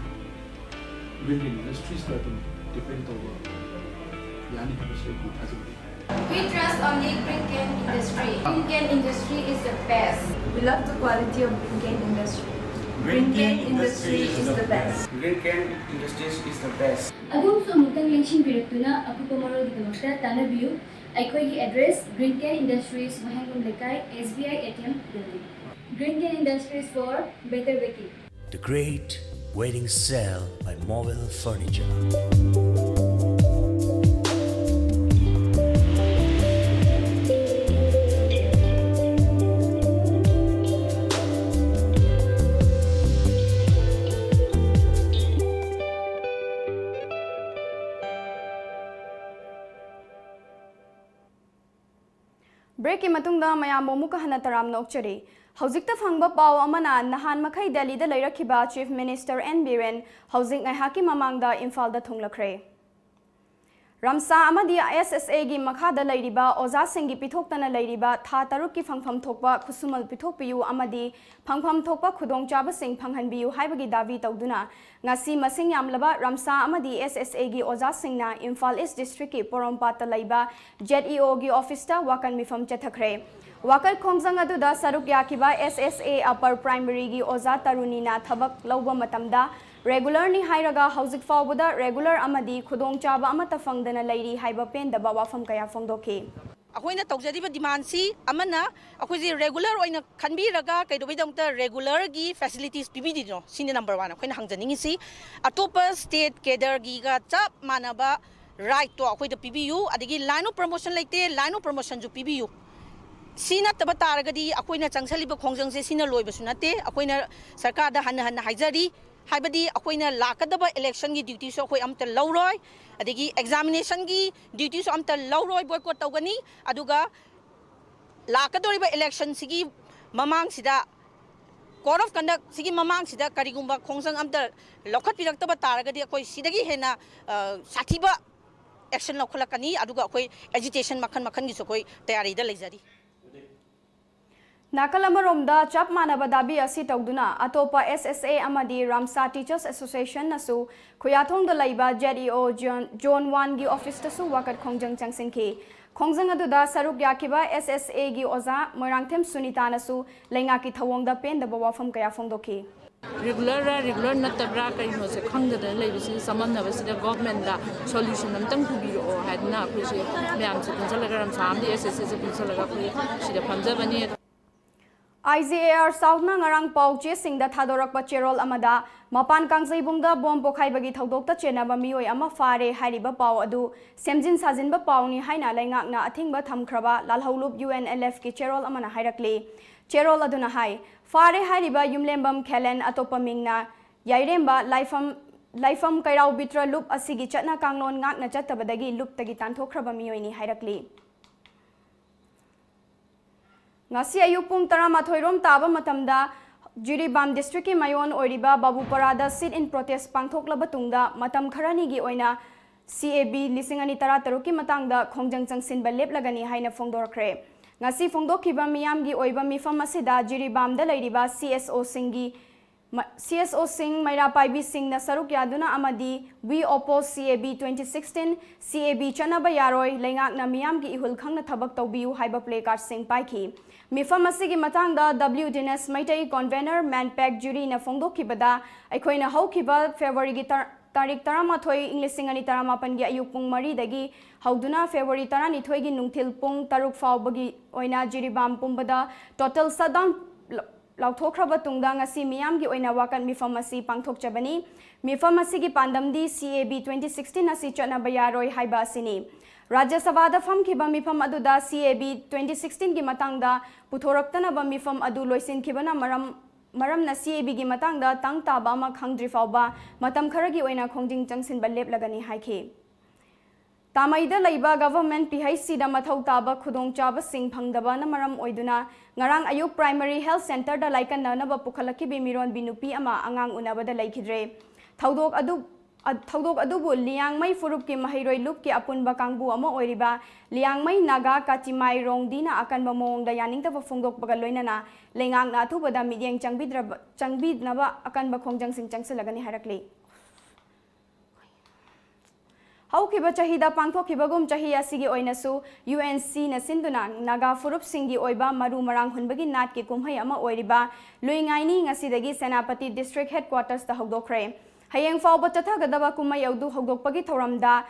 Green Can Industriesꯇ ꯑꯗꯨꯝ depend ꯇꯧꯕ ꯌꯥꯅꯤ ꯍꯥꯏꯕꯁꯤ ꯑꯩ ꯊꯥꯖꯩ꯫ We trust only Green Can Industry. Green Can Industry is the best. We love the quality of Green Can Industry. Green Can Industry is the best. Green Can Industries is the best. ꯑꯗꯣꯝꯁꯨ ꯑꯃꯨꯛꯇꯪ ꯂꯦꯡꯁꯤꯟꯕꯤꯔꯛꯇꯨꯅ ꯑꯀꯨꯞꯄ ꯃꯔꯣꯜꯒꯤꯗꯃꯛꯇ ꯇꯥꯟꯅꯕꯤꯌꯨ꯫ ꯑꯩꯈꯣꯏꯒꯤ address, Green Can Industries, ꯋꯥꯍꯦꯡꯕꯝ ꯂꯩꯀꯥꯏ, SBI ATM building. Green Can Industries for better baking. The Great Wedding Sale by Mobile Furniture. Breakꯀꯤ ꯃꯇꯨꯡꯗ ꯃꯌꯥꯝꯕꯨ ꯑꯃꯨꯛꯀ ꯍꯟꯅ ꯇꯔꯥꯝꯅ ꯑꯣꯛꯆꯔꯤ꯫ ꯍꯧꯖꯤꯛꯇ ꯐꯪꯕ ꯄꯥꯎ ꯑꯃꯅ ꯅꯍꯥꯟ ꯃꯈꯩ ꯗꯦꯜꯂꯤꯗ ꯂꯩꯔꯛꯈꯤꯕ Chief Minister N Biren ꯍꯧꯖꯤꯛ ꯉꯥꯏꯍꯥꯛꯀꯤ ꯃꯃꯥꯡꯗ ꯏꯝꯐꯥꯜꯗ ꯊꯨꯡꯂꯈ꯭ꯔꯦ꯫ ꯔꯝꯁꯥ ꯑꯃꯗꯤ S S Aꯒꯤ ꯃꯈꯥꯗ ꯂꯩꯔꯤꯕ ꯑꯣꯖꯥꯁꯤꯡꯒꯤ ꯄꯤꯊꯣꯛꯇꯅ ꯂꯩꯔꯤꯕ ꯊꯥ ꯇꯔꯨꯛꯀꯤ ꯐꯪꯐꯝ ꯊꯣꯛꯄ ꯈꯨꯠꯁꯨꯃꯜ ꯄꯤꯊꯣꯛꯄꯤꯌꯨ ꯑꯃꯗꯤ ꯐꯪꯐꯝ ꯊꯣꯛꯄ ꯈꯨꯗꯣꯡꯆꯥꯕꯁꯤꯡ ꯐꯪꯍꯟꯕꯤꯌꯨ ꯍꯥꯏꯕꯒꯤ ꯗꯥꯕꯤ ꯇꯧꯗꯨꯅ ꯉꯁꯤ ꯃꯁꯤꯡ ꯌꯥꯝꯂꯕ ꯔꯝꯁꯥ ꯑꯃꯗꯤ S S Aꯒꯤ ꯑꯣꯖꯥꯁꯤꯡꯅ ꯏꯝꯐꯥꯜ East Districtꯀꯤ ꯄꯣꯔꯣꯝꯄꯥꯠꯇ ꯂꯩꯕ Z E Oꯒꯤ officeꯇ ꯋꯥꯀꯟ ꯃꯤꯐꯝ ꯆꯠꯊꯈ꯭ꯔꯦ꯫ ꯋꯥꯀꯠ ꯈꯣꯡꯖꯪ ꯑꯗꯨꯗ ꯁꯔꯨꯛ ꯌꯥꯈꯤꯕ S S A Upper Primaryꯒꯤ ꯑꯣꯖꯥ ꯇꯔꯨꯅꯤꯅ ꯊꯕꯛ ꯂꯧꯕ ꯃꯇꯝꯗ regularꯅꯤ ꯍꯥꯏꯔꯒ ꯍꯧꯖꯤꯛ ꯐꯥꯎꯕꯗ regular ꯑꯃꯗꯤ ꯈꯨꯗꯣꯡꯆꯥꯕ ꯑꯃꯠꯇ ꯐꯪꯗꯅ ꯂꯩꯔꯤ ꯍꯥꯏꯕ ꯄꯦꯟꯗꯕ ꯋꯥꯐꯝ ꯀꯌꯥ ꯐꯣꯡꯗꯣꯛꯈꯤ꯫ ꯑꯩꯈꯣꯏꯅ ꯇꯧꯖꯔꯤꯕ demandꯁꯤ ꯑꯃꯅ ꯑꯩꯈꯣꯏꯁꯦ regular ꯑꯣꯏꯅ ꯈꯟꯕꯤꯔꯒ ꯀꯩꯗꯧꯕꯩꯗꯃꯛꯇ regularꯒꯤ facilities ꯄꯤꯕꯤꯗ꯭ꯔꯤꯅꯣ? ꯁꯤꯅꯤ number one ꯑꯩꯈꯣꯏꯅ ꯍꯪꯖꯅꯤꯡꯉꯤꯁꯤ꯫ ꯑꯇꯣꯞꯄ state cadreꯒꯤꯒ ꯆꯞ ꯃꯥꯟꯅꯕ rightꯇꯣ ꯑꯩꯈꯣꯏꯗ ꯄꯤꯕꯤꯌꯨ, ꯑꯗꯒꯤ line of promotion ꯂꯩꯇꯦ, line of promotionꯁꯨ ꯄꯤꯕꯤꯌꯨ꯫ ꯁꯤ ꯅꯠꯇꯕ ꯇꯥꯔꯒꯗꯤ ꯑꯩꯈꯣꯏꯅ ꯆꯪꯁꯜꯂꯤꯕ ꯈꯣꯡꯖꯪꯁꯦ ꯁꯤꯅ ꯂꯣꯏꯕꯁꯨ ꯅꯠꯇꯦ꯫ ꯑꯩꯈꯣꯏꯅ ꯁꯔꯀꯥꯔꯗ ꯍꯟꯅ ꯍꯟꯅ ꯍꯥꯏꯖꯔꯤ, ꯍꯥꯏꯕꯗꯤ ꯑꯩꯈꯣꯏꯅ ꯂꯥꯛꯀꯗꯕ electionꯒꯤ dutyꯁꯨ ꯑꯩꯈꯣꯏ ꯑꯝꯇ ꯂꯧꯔꯣꯏ, ꯑꯗꯒꯤ examinationꯒꯤ dutyꯁꯨ ꯑꯝꯇ ꯂꯧꯔꯣꯏ, boycott ꯇꯧꯒꯅꯤ꯫ ꯑꯗꯨꯒ ꯂꯥꯛꯀꯗꯧꯔꯤꯕ electionꯁꯤꯒꯤ ꯃꯃꯥꯡꯁꯤꯗ, code of conductꯁꯤꯒꯤ ꯃꯃꯥꯡꯁꯤꯗ ꯀꯔꯤꯒꯨꯝꯕ ꯈꯣꯡꯖꯪ ꯑꯝꯇ ꯂꯧꯈꯠꯄꯤꯔꯛꯇꯕ ꯇꯥꯔꯒꯗꯤ ꯑꯩꯈꯣꯏ ꯁꯤꯗꯒꯤ ꯍꯦꯟꯅ, ꯑ, ꯁꯥꯊꯤꯕ action ꯂꯧꯈꯠꯂꯛꯀꯅꯤ꯫ ꯑꯗꯨꯒ ꯑꯩꯈꯣꯏ agitation ꯃꯈꯜ ꯃꯈꯜꯒꯤꯁꯨ ꯑꯩꯈꯣꯏ ꯇꯌꯥꯔꯤꯗ ꯂꯩꯖꯔꯤ꯫ ꯅꯥꯀꯜ ꯑꯃꯔꯣꯝꯗ ꯆꯞ ꯃꯥꯟꯅꯕ ꯗꯥꯕꯤ ꯑꯁꯤ ꯇꯧꯗꯨꯅ ꯑꯇꯣꯞꯄ S S A ꯑꯃꯗꯤ ꯔꯥꯝꯁꯥ Teachers Associationꯅꯁꯨ ꯈꯨꯌꯥꯊꯣꯡꯗ ꯂꯩꯕ Z E O Zone, Zone Oneꯒꯤ officeꯇꯁꯨ ꯋꯥꯀꯠ ꯈꯣꯡꯖꯪ ꯆꯪꯁꯤꯟꯈꯤ꯫ ꯈꯣꯡꯖꯪ ꯑꯗꯨꯗ ꯁꯔꯨꯛ ꯌꯥꯈꯤꯕ S S Aꯒꯤ ꯑꯣꯖꯥ ꯃꯣꯏꯔꯥꯡꯊꯦꯝ ꯁꯨꯅꯤꯇꯥꯅꯁꯨ ꯂꯩꯉꯥꯛꯀꯤ ꯊꯧꯑꯣꯡꯗ ꯄꯦꯟꯗꯕ ꯋꯥꯐꯝ ꯀꯌꯥ ꯐꯣꯡꯗꯣꯛꯈꯤ꯫ Regularꯔ regular ꯅꯠꯇꯕ꯭ꯔꯥ ꯀꯔꯤꯅꯣꯁꯦ ꯈꯪꯗꯗꯅ ꯂꯩꯕꯁꯤꯗ, ꯆꯃꯝꯅꯕꯁꯤꯗ governmentꯗ solution ꯑꯝꯇꯪ ꯄꯨꯕꯤꯔꯛꯑꯣ ꯍꯥꯏꯗꯅ ꯑꯩꯈꯣꯏꯁꯦ ꯃꯌꯥꯝꯁꯦ ꯄꯨꯟꯁꯤꯜꯂꯒ, ꯔꯥꯝꯁꯥ ꯑꯃꯗꯤ S S Aꯁꯦ ꯄꯨꯟꯁꯤꯜꯂꯒ ꯑꯩꯈꯣꯏ ꯁꯤꯗ ꯐꯝꯖꯕꯅꯤ꯫ IGAR Southꯅ ꯉꯔꯥꯡ ꯄꯥꯎ ꯆꯦꯁꯤꯡꯗ ꯊꯥꯗꯣꯔꯛꯄ ꯆꯦꯔꯣꯜ ꯑꯃꯗ ꯃꯄꯥꯟ ꯀꯥꯡꯖꯩꯕꯨꯡꯗ ꯕꯣꯝ ꯄꯣꯈꯥꯏꯕꯒꯤ ꯊꯧꯗꯣꯛꯇ ꯆꯦꯟꯅꯕ ꯃꯤꯑꯣꯏ ꯑꯃ ꯐꯥꯔꯦ ꯍꯥꯏꯔꯤꯕ ꯄꯥꯎ ꯑꯗꯨ ꯁꯦꯝꯖꯤꯟ ꯁꯥꯖꯤꯟꯕ ꯄꯥꯎꯅꯤ ꯍꯥꯏꯅ ꯂꯩꯉꯥꯛꯅ ꯑꯊꯤꯡꯕ ꯊꯝꯈ꯭ꯔꯕ ꯂꯥꯜꯍꯧꯂꯨꯞ UNLFꯀꯤ ꯆꯦꯔꯣꯜ ꯑꯃꯅ ꯍꯥꯏꯔꯛꯂꯤ꯫ ꯆꯦꯔꯣꯜ ꯑꯗꯨꯅ ꯍꯥꯏ, ꯐꯥꯔꯦ ꯍꯥꯏꯔꯤꯕ ꯌꯨꯝꯂꯦꯝꯕꯝ ꯈꯦꯂꯦꯟ, ꯑꯇꯣꯞꯄ ꯃꯤꯡꯅ ꯌꯥꯏꯔꯦꯝꯕ ꯂꯥꯏꯐꯝ, ꯂꯥꯏꯐꯝ ꯀꯩꯔꯥꯎ ꯕꯤꯇ꯭ꯔ ꯂꯨꯞ ꯑꯁꯤꯒꯤ ꯆꯠꯅ ꯀꯥꯡꯂꯣꯟ ꯉꯥꯛꯅ ꯆꯠꯇꯕꯗꯒꯤ ꯂꯨꯞꯇꯒꯤ ꯇꯥꯟꯊꯣꯛꯈ꯭ꯔꯕ ꯃꯤꯑꯣꯏꯅꯤ ꯍꯥꯏꯔꯛꯂꯤ꯫ ꯉꯁꯤ ꯑꯌꯨꯛ ꯄꯨꯡ ꯇꯔꯥꯃꯥꯊꯣꯏ ꯔꯣꯝ ꯇꯥꯕ ꯃꯇꯝꯗ ꯖꯤꯔꯤꯕꯥꯝ ꯗꯤꯁꯇ꯭ꯔꯤꯛꯀꯤ ꯃꯌꯣꯟ ꯑꯣꯏꯔꯤꯕ ꯕꯥꯕꯨꯄꯔꯥꯗ sit-in protest ꯄꯥꯡꯊꯣꯛꯂꯕ ꯇꯨꯡꯗ ꯃꯇꯝ ꯈꯔꯅꯤꯒꯤ ꯑꯣꯏꯅ CAB ꯂꯤꯁꯤꯡ ꯑꯅꯤ ꯇꯔꯥꯇꯔꯨꯛꯀꯤ ꯃꯇꯥꯡꯗ ꯈꯣꯡꯖꯪ ꯆꯪꯁꯤꯟꯕ ꯂꯦꯞꯂꯒꯅꯤ ꯍꯥꯏꯅ ꯐꯣꯡꯗꯣꯔꯛꯈ꯭ꯔꯦ꯫ ꯉꯁꯤ ꯐꯣꯡꯗꯣꯛꯈꯤꯕ ꯃꯤꯌꯥꯝꯒꯤ ꯑꯣꯏꯕ ꯃꯤꯐꯝ ꯑꯁꯤꯗ ꯖꯤꯔꯤꯕꯥꯝꯗ ꯂꯩꯔꯤꯕ CSOꯁꯤꯡꯒꯤ ꯃ-, CSOꯁꯤꯡ, ꯃꯩꯔꯥ ꯄꯥꯏꯕꯤꯁꯤꯡꯅ ꯁꯔꯨꯛ ꯌꯥꯗꯨꯅ ꯑꯃꯗꯤ We Oppose CAB twenty sixteen, CAB ꯆꯠꯅꯕ ꯌꯥꯔꯣꯏ, ꯂꯩꯉꯥꯛꯅ ꯃꯤꯌꯥꯝꯒꯤ ꯏꯍꯨꯜ ꯈꯪꯅ ꯊꯕꯛ ꯇꯧꯕꯤꯌꯨ ꯍꯥꯏꯕ placardꯁꯤꯡ ꯄꯥꯏꯈꯤ꯫ ꯃꯤꯐꯝ ꯑꯁꯤꯒꯤ ꯃꯇꯥꯡꯗ W ꯗꯤꯅꯦꯁ ꯃꯩꯇꯩ, convener, ꯃꯦꯟꯄꯦꯛ ꯖꯤꯔꯤꯅ ꯐꯣꯡꯗꯣꯛꯈꯤꯕꯗ, ꯑꯩꯈꯣꯏꯅ ꯍꯧꯈꯤꯕ ꯐꯦꯕ꯭ꯔꯨꯋꯥꯔꯤꯒꯤ ꯇꯔ-, ꯇꯥꯔꯤꯛ ꯇꯔꯥꯃꯥꯊꯣꯏ, ꯏꯪ ꯂꯤꯁꯤꯡ ꯑꯅꯤ ꯇꯔꯥꯃꯥꯄꯟꯒꯤ ꯑꯌꯨꯛ ꯄꯨꯡ ꯃꯔꯤꯗꯒꯤ ꯍꯧꯗꯨꯅ ꯐꯦꯕ꯭ꯔꯨꯋꯥꯔꯤ ꯇꯔꯥꯅꯤꯊꯣꯏꯒꯤ ꯅꯨꯡꯊꯤꯜ ꯄꯨꯡ ꯇꯔꯨꯛ ꯐꯥꯎꯕꯒꯤ ꯑꯣꯏꯅ ꯖꯤꯔꯤꯕꯥꯝ ꯄꯨꯝꯕꯗ total shutdown ꯂ-, ꯂꯥꯎꯊꯣꯛꯈ꯭ꯔꯕ ꯇꯨꯡꯗ ꯉꯁꯤ ꯃꯤꯌꯥꯝꯒꯤ ꯑꯣꯏꯅ ꯋꯥꯀꯠ ꯃꯤꯐꯝ ꯑꯁꯤ ꯄꯥꯡꯊꯣꯛꯆꯕꯅꯤ꯫ ꯃꯤꯐꯝ ꯑꯁꯤꯒꯤ ꯄꯥꯟꯗꯝꯗꯤ CAB twenty sixteen ꯑꯁꯤ ꯆꯠꯅꯕ ꯌꯥꯔꯣꯏ ꯍꯥꯏꯕ ꯑꯁꯤꯅꯤ꯫ ꯔꯥꯖ꯭ꯌ ꯁꯚꯥꯗ ꯐꯝꯈꯤꯕ ꯃꯤꯐꯝ ꯑꯗꯨꯗ CAB twenty sixteenꯒꯤ ꯃꯇꯥꯡꯗ ꯄꯨꯊꯣꯔꯛꯇꯅꯕ ꯃꯤꯐꯝ ꯑꯗꯨ ꯂꯣꯏꯁꯤꯟꯈꯤꯕꯅ ꯃꯔꯝ, ꯃꯔꯝꯅ CABꯒꯤ ꯃꯇꯥꯡꯗ ꯇꯪ ꯇꯥꯕ ꯑꯃ ꯈꯪꯗ꯭ꯔꯤ ꯐꯥꯎꯕ ꯃꯇꯝ ꯈꯔꯒꯤ ꯑꯣꯏꯅ ꯈꯣꯡꯖꯪ ꯆꯪꯁꯤꯟꯕ ꯂꯦꯞꯂꯒꯅꯤ ꯍꯥꯏꯈꯤ꯫ ꯇꯥꯃꯩꯗ ꯂꯩꯕ Government PHCꯗ ꯃꯊꯧ ꯇꯥꯕ ꯈꯨꯗꯣꯡꯆꯥꯕꯁꯤꯡ ꯐꯪꯗꯕꯅ ꯃꯔꯝ ꯑꯣꯏꯗꯨꯅ ꯉꯔꯥꯡ ꯑꯌꯨꯛ Primary Health Centreꯗ ꯂꯥꯏꯀꯠꯅꯅꯕ ꯄꯨꯈꯠꯂꯛꯈꯤꯕꯤ ꯃꯤꯔꯣꯟꯕꯤ ꯅꯨꯄꯤ ꯑꯃ ꯑꯉꯥꯡ ꯎꯅꯕꯗ ꯂꯩꯈꯤꯗ꯭ꯔꯦ꯫ ꯊꯧꯗꯣꯛ ꯑꯗꯨ, ꯑ-, ꯊꯧꯗꯣꯛ ꯑꯗꯨꯕꯨ ꯂꯤꯌꯥꯡꯃꯩ ꯐꯨꯔꯨꯞꯀꯤ ꯃꯍꯩꯔꯣꯏ ꯂꯨꯞꯀꯤ ꯑꯄꯨꯟꯕ ꯀꯥꯡꯕꯨ ꯑꯃ ꯑꯣꯏꯔꯤꯕ ꯂꯤꯌꯥꯡꯃꯩ ꯅꯥꯒꯥ ꯀꯥꯇꯤꯃꯥꯏ ꯔꯣꯡꯗꯤꯅ ꯑꯀꯟꯕ ꯃꯑꯣꯡꯗ ꯌꯥꯅꯤꯡꯗꯕ ꯐꯣꯡꯗꯣꯛꯄꯒ ꯂꯣꯏꯅꯅ ꯂꯩꯉꯥꯛꯅ ꯑꯊꯨꯕꯗ ꯃꯤꯠꯌꯦꯡ ꯆꯪꯕꯤꯗ꯭ꯔꯕ, ꯆꯪꯕꯤꯅꯕ ꯑꯀꯟꯕ ꯈꯣꯡꯖꯪꯁꯤꯡ ꯆꯪꯁꯤꯜꯂꯒꯅꯤ ꯍꯥꯏꯔꯛꯂꯤ꯫ ꯍꯧꯈꯤꯕ ꯆꯍꯤꯗ ꯄꯥꯡꯊꯣꯛꯈꯤꯕꯒꯨꯝ ꯆꯍꯤ ꯑꯁꯤꯒꯤ ꯑꯣꯏꯅꯁꯨ UNCꯅ ꯁꯤꯟꯗꯨꯅ ꯅꯥꯒꯥ ꯐꯨꯔꯨꯞꯁꯤꯡꯒꯤ ꯑꯣꯏꯕ ꯃꯔꯨ ꯃꯔꯥꯡ ꯍꯨꯟꯕꯒꯤ ꯅꯥꯠꯀꯤ ꯀꯨꯝꯍꯩ ꯑꯃ ꯑꯣꯏꯔꯤꯕ ꯂꯨꯏꯉꯥꯏꯅꯤ ꯉꯁꯤꯗꯒꯤ ꯁꯦꯅꯥꯄꯇꯤ District Headquartersꯇ ꯍꯧꯗꯣꯛꯈ꯭ꯔꯦ꯫ ꯍꯌꯦꯡ ꯐꯥꯎꯕ ꯆꯠꯊꯒꯗꯕ ꯀꯨꯝꯍꯩ ꯑꯗꯨ ꯍꯧꯗꯣꯛꯄꯒꯤ ꯊꯧꯔꯝꯗ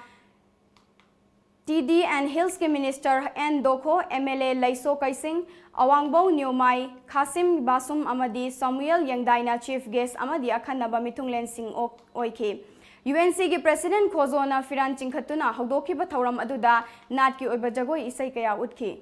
T D and Hills ꯀꯤ Minister N ꯗꯣꯈꯣ, M L A ꯂꯩꯁꯣ ꯀꯩꯁꯤꯡ, ꯑꯋꯥꯡꯕꯧ ꯅ꯭ꯌꯣꯃꯥꯏ, ꯈꯥꯁꯤꯝ ꯕꯥꯁꯨꯝ ꯑꯃꯗꯤ ꯁꯥꯃꯨꯑꯦꯜ ꯌꯦꯡꯗꯥꯏꯅ Chief Guest ꯑꯃꯗꯤ ꯑꯈꯟꯅꯕ ꯃꯤꯊꯨꯡꯂꯦꯟꯁꯤꯡ ꯑꯣꯛ-, ꯑꯣꯏꯈꯤ꯫ U N C ꯒꯤ President ꯈꯣꯖꯣꯅ ꯐꯤꯔꯥꯟ ꯆꯤꯡꯈꯠꯇꯨꯅ ꯍꯧꯗꯣꯛꯈꯤꯕ ꯊꯧꯔꯝ ꯑꯗꯨꯗ ꯅꯥꯠꯀꯤ ꯑꯣꯏꯕ ꯖꯒꯣꯏ ꯏꯁꯩ ꯀꯌꯥ ꯎꯠꯈꯤ꯫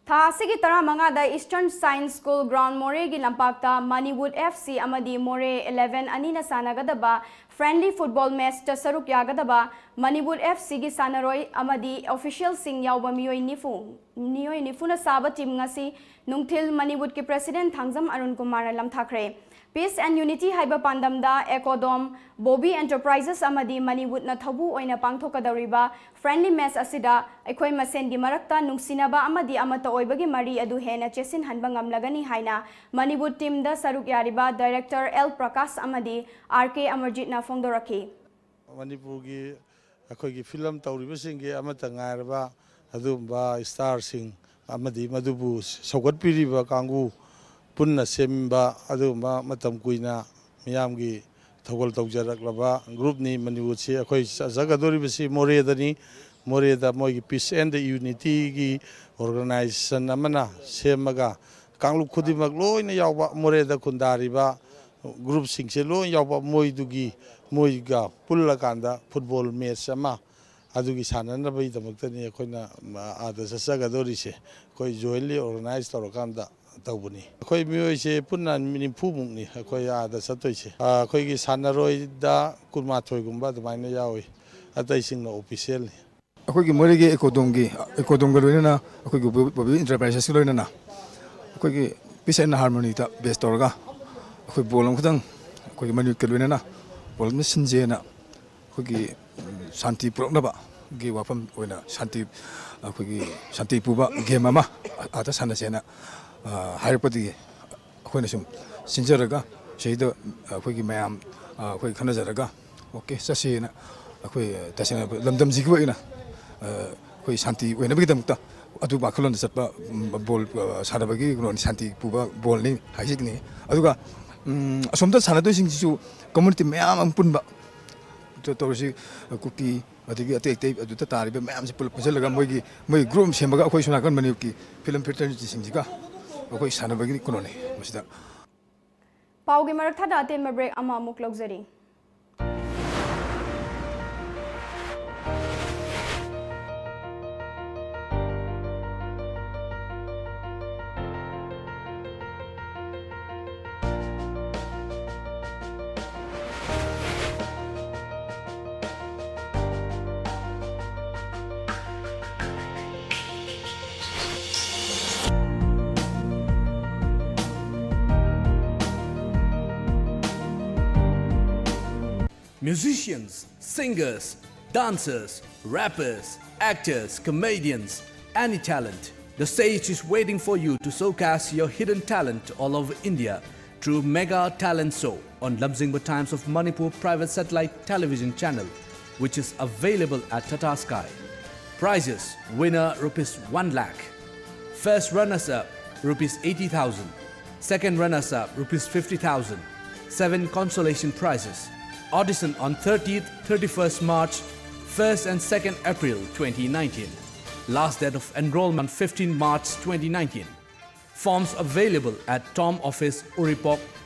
ꯊꯥ ꯑꯁꯤꯒꯤ ꯇꯔꯥꯃꯉꯥꯗ Eastern Science School Ground ꯃꯣꯔꯦꯒꯤ ꯂꯝꯄꯥꯛꯇ ꯃꯅꯤꯋꯨꯠ F C ꯑꯃꯗꯤ ꯃꯣꯔꯦ eleven ꯑꯅꯤꯅ ꯁꯥꯟꯅꯒꯗꯕ friendly football match ꯇ ꯁꯔꯨꯛ ꯌꯥꯒꯗꯕ ꯃꯅꯤꯋꯨꯠ F C ꯒꯤ ꯁꯥꯟꯅꯔꯣꯏ ꯑꯃꯗꯤ official ꯁꯤꯡ ꯌꯥꯎꯕ ꯃꯤꯑꯣꯏ ꯅꯤꯐꯨ, ꯃꯤꯑꯣꯏ ꯅꯤꯐꯨꯅ ꯁꯥꯕ team ꯉꯁꯤ ꯅꯨꯡꯊꯤꯜ ꯃꯅꯤꯋꯨꯠꯀꯤ President ꯊꯥꯡꯖꯝ ꯑꯔꯨꯟ ꯀꯨꯃꯥꯔꯅ ꯂꯝꯊꯥꯈ꯭ꯔꯦ꯫ Peace and Unity ꯍꯥꯏꯕ ꯄꯥꯟꯗꯝꯗ ꯑꯦꯀꯣꯗꯣꯝ, ꯕꯣꯕꯤ Enterprises ꯑꯃꯗꯤ ꯃꯅꯤꯋꯨꯠꯅ ꯊꯧꯕꯨ ꯑꯣꯏꯅ ꯄꯥꯡꯊꯣꯛꯀꯗꯧꯔꯤꯕ friendly match ꯑꯁꯤꯗ ꯑꯩꯈꯣꯏ ꯃꯁꯦꯟꯒꯤ ꯃꯔꯛꯇ ꯅꯨꯡꯁꯤꯅꯕ ꯑꯃꯗꯤ ꯑꯃꯠꯇ ꯑꯣꯏꯕꯒꯤ ꯃꯔꯤ ꯑꯗꯨ ꯍꯦꯟꯅ ꯆꯦꯠꯁꯤꯟꯍꯟꯕ ꯉꯝꯂꯒꯅꯤ ꯍꯥꯏꯅ ꯃꯅꯤꯋꯨꯠ team ꯗ ꯁꯔꯨꯛ ꯌꯥꯔꯤꯕ Director L ꯄ꯭ꯔꯀꯥꯁ ꯑꯃꯗꯤ R K ꯑꯃꯔꯖꯤꯠꯅ ꯐꯣꯡꯗꯣꯔꯛꯈꯤ꯫ ꯃꯅꯤꯄꯨꯔꯒꯤ ꯑꯩꯈꯣꯏꯒꯤ film ꯇꯧꯔꯤꯕꯁꯤꯡꯒꯤ ꯑꯃꯠꯇ ꯉꯥꯏꯔꯕ ꯑꯗꯨꯒꯨꯝꯕ star ꯁꯤꯡ ꯑꯃꯗꯤ ꯃꯗꯨꯕꯨ ꯁꯧꯒꯠꯄꯤꯔꯤꯕ ꯀꯥꯡꯕꯨ ꯄꯨꯟꯅ ꯁꯦꯝꯕ ꯑꯗꯨꯒꯨꯝꯕ ꯃꯇꯝ ꯀꯨꯏꯅ ꯃꯤꯌꯥꯝꯒꯤ ꯊꯧꯒꯜ ꯇꯧꯖꯔꯛꯂꯕ group ꯅꯤ꯫ ꯃꯅꯤꯋꯨꯠꯁꯤ ꯑꯩꯈꯣꯏ ꯆꯠꯆꯒꯗꯧꯔꯤꯕꯁꯤ ꯃꯣꯔꯦꯗꯅꯤ꯫ ꯃꯣꯔꯦꯗ ꯃꯣꯏꯒꯤ Peace and Unity ꯒꯤ organization ꯑꯃꯅ ꯁꯦꯝꯃꯒ ꯀꯥꯡꯂꯨꯞ ꯈꯨꯗꯤꯡꯃꯛ ꯂꯣꯏꯅ ꯌꯥꯎꯕ, ꯃꯣꯔꯦꯗ ꯈꯨꯟꯗꯥꯔꯤꯕ group ꯁꯤꯡꯁꯦ ꯂꯣꯏ ꯌꯥꯎꯕ, ꯃꯣꯏꯗꯨꯒꯤ, ꯃꯣꯏꯒ ꯄꯨꯜꯂꯀꯥꯟꯗ football match ꯑꯃ ꯑꯗꯨꯒꯤ ꯁꯥꯟꯅꯅꯕꯒꯤꯗꯃꯛꯇꯅꯤ ꯑꯩꯈꯣꯏꯅ ꯑꯥꯗ ꯆꯠꯆꯒꯗꯧꯔꯤꯁꯦ꯫ ꯑꯩꯈꯣꯏ jointly organize ꯇꯧꯔꯀꯥꯟꯗ ꯇꯧꯕꯅꯤ꯫ ꯑꯩꯈꯣꯏ ꯃꯤꯑꯣꯏꯁꯦ ꯄꯨꯟꯅ ꯃꯤ ꯅꯤꯐꯨ ꯃꯨꯛꯅꯤ ꯑꯩꯈꯣꯏ ꯑꯥꯗ ꯆꯠꯇꯣꯏꯁꯦ꯫ ꯑ, ꯑꯩꯈꯣꯏꯒꯤ ꯁꯥꯟꯅꯔꯣꯏꯗ ꯀꯨꯟꯃꯥꯊꯣꯏꯒꯨꯝꯕ ꯑꯗꯨꯃꯥꯏꯅ ꯌꯥꯎꯏ, ꯑꯇꯩꯁꯤꯡꯅ official ꯅꯤ꯫ ꯑꯩꯈꯣꯏꯒꯤ ꯃꯣꯔꯦꯒꯤ ꯑꯦꯀꯣꯗꯣꯝꯒꯤ, ꯑꯦꯀꯣꯗꯣꯝꯒ ꯂꯣꯏꯅꯅ ꯑꯩꯈꯣꯏꯒꯤ ꯕꯣꯕꯤ, ꯕꯣꯕꯤ Enterprises ꯀ ꯂꯣꯏꯅꯅ ꯑꯩꯈꯣꯏꯒꯤ Peace and Harmony the base ꯇꯧꯔꯒ ꯑꯩꯈꯣꯏ ball ꯑꯃꯈꯛꯇꯪ ꯑꯩꯈꯣꯏꯒꯤ ꯃꯅꯤꯄꯨꯔꯒ ꯂꯣꯏꯅꯅ ball ꯑꯃ ꯁꯤꯟꯖꯦꯅ ꯑꯩꯈꯣꯏꯒꯤ, ꯎꯝ, ꯁꯥꯟꯇꯤ ꯄꯨꯔꯛꯅꯕꯒꯤ ꯋꯥꯐꯝ ꯑꯣꯏꯅ ꯁꯥꯟꯇꯤ, ꯑꯩꯈꯣꯏꯒꯤ ꯁꯥꯟꯇꯤ ꯄꯨꯕ game ꯑꯃ ꯑꯥꯗ ꯁꯥꯟꯅꯁꯦꯅ, ꯑ, ꯍꯥꯏꯔꯛꯄꯗꯒꯤ ꯑꯩꯈꯣꯏꯅ ꯁꯨꯝ ꯁꯤꯟꯖꯔꯒ ꯁꯤꯗꯩꯗ ꯑꯩꯈꯣꯏꯒꯤ ꯃꯌꯥꯝ, ꯑ, ꯑꯩꯈꯣꯏ ꯈꯟꯅꯖꯔꯒ okay ꯆꯠꯁꯦꯅ ꯑꯩꯈꯣꯏ ꯇꯁꯦꯡꯅ ꯂꯝꯗꯝꯁꯤꯒꯤ ꯑꯣꯏꯅ, ꯑ, ꯑꯩꯈꯣꯏ ꯁꯥꯟꯇꯤ ꯑꯣꯏꯅꯕꯒꯤꯗꯃꯛꯇ ꯑꯗꯨ ꯋꯥꯈꯜꯂꯣꯟꯗ ꯆꯠꯄ, ꯎꯝ, ball, ꯑ, ꯁꯥꯟꯅꯕꯒꯤ ꯀꯩꯅꯣꯅꯤ, ꯁꯥꯟꯇꯤ ꯄꯨꯕ ball ꯅꯤ ꯍꯥꯏꯖꯅꯤꯡꯉꯤ꯫ ꯑꯗꯨꯒ, ꯎꯝ, ꯑꯁꯣꯝꯗ ꯁꯥꯟꯅꯗꯣꯏꯁꯤꯡꯁꯤꯁꯨ community ꯃꯌꯥꯝ ꯑꯃ ꯄꯨꯟꯕ, ꯇꯧꯔꯤꯁꯤ ꯀꯨꯀꯤ ꯑꯗꯒꯤ ꯑꯇꯩ ꯑꯇꯩ ꯑꯗꯨꯗ ꯇꯥꯔꯤꯕ ꯃꯌꯥꯝꯁꯦ ꯄꯨꯂꯞ ꯄꯨꯟꯁꯤꯜꯂꯒ ꯃꯣꯏꯒꯤ ꯃꯣꯏ ꯒ꯭ꯔꯨꯞ ꯁꯦꯝꯃꯒ ꯑꯩꯈꯣꯏ ꯁꯣꯝ ꯅꯥꯀꯟ ꯃꯅꯤꯄꯨꯔꯒꯤ ꯐꯤꯂꯝ ꯐ꯭ꯔꯦꯇꯔꯅꯤꯇꯤꯁꯤꯡꯁꯤꯒ ꯑꯩꯈꯣꯏ ꯁꯥꯟꯅꯕꯒꯤ ꯀꯩꯅꯣꯅꯤ ꯃꯁꯤꯗ꯫ ꯄꯥꯎꯒꯤ ꯃꯔꯛ ꯊꯠꯅ ꯑꯇꯦꯟꯕ ꯕ꯭ꯔꯦꯛ ꯑꯃ ꯑꯃꯨꯛ ꯂꯧꯖꯔꯤ꯫ Musicians, singers, dancers, rappers, actors, comedians, any talent. The stage is waiting for you to showcase your hidden talent all over India through Mega Talent Show on Lamjingba Times of Manipur private satellite television channel, which is available at Tata Sky. Prizes: winner rupees one lakh, first runners up rupees eighty thousand, second runners up rupees fifty thousand, seven consolation prizes. Audition on thirtieth, thirty-first March, first and second April twenty nineteen. Last date of enrollment fifteen March twenty nineteen. Forms available at Tom Office, Uripok,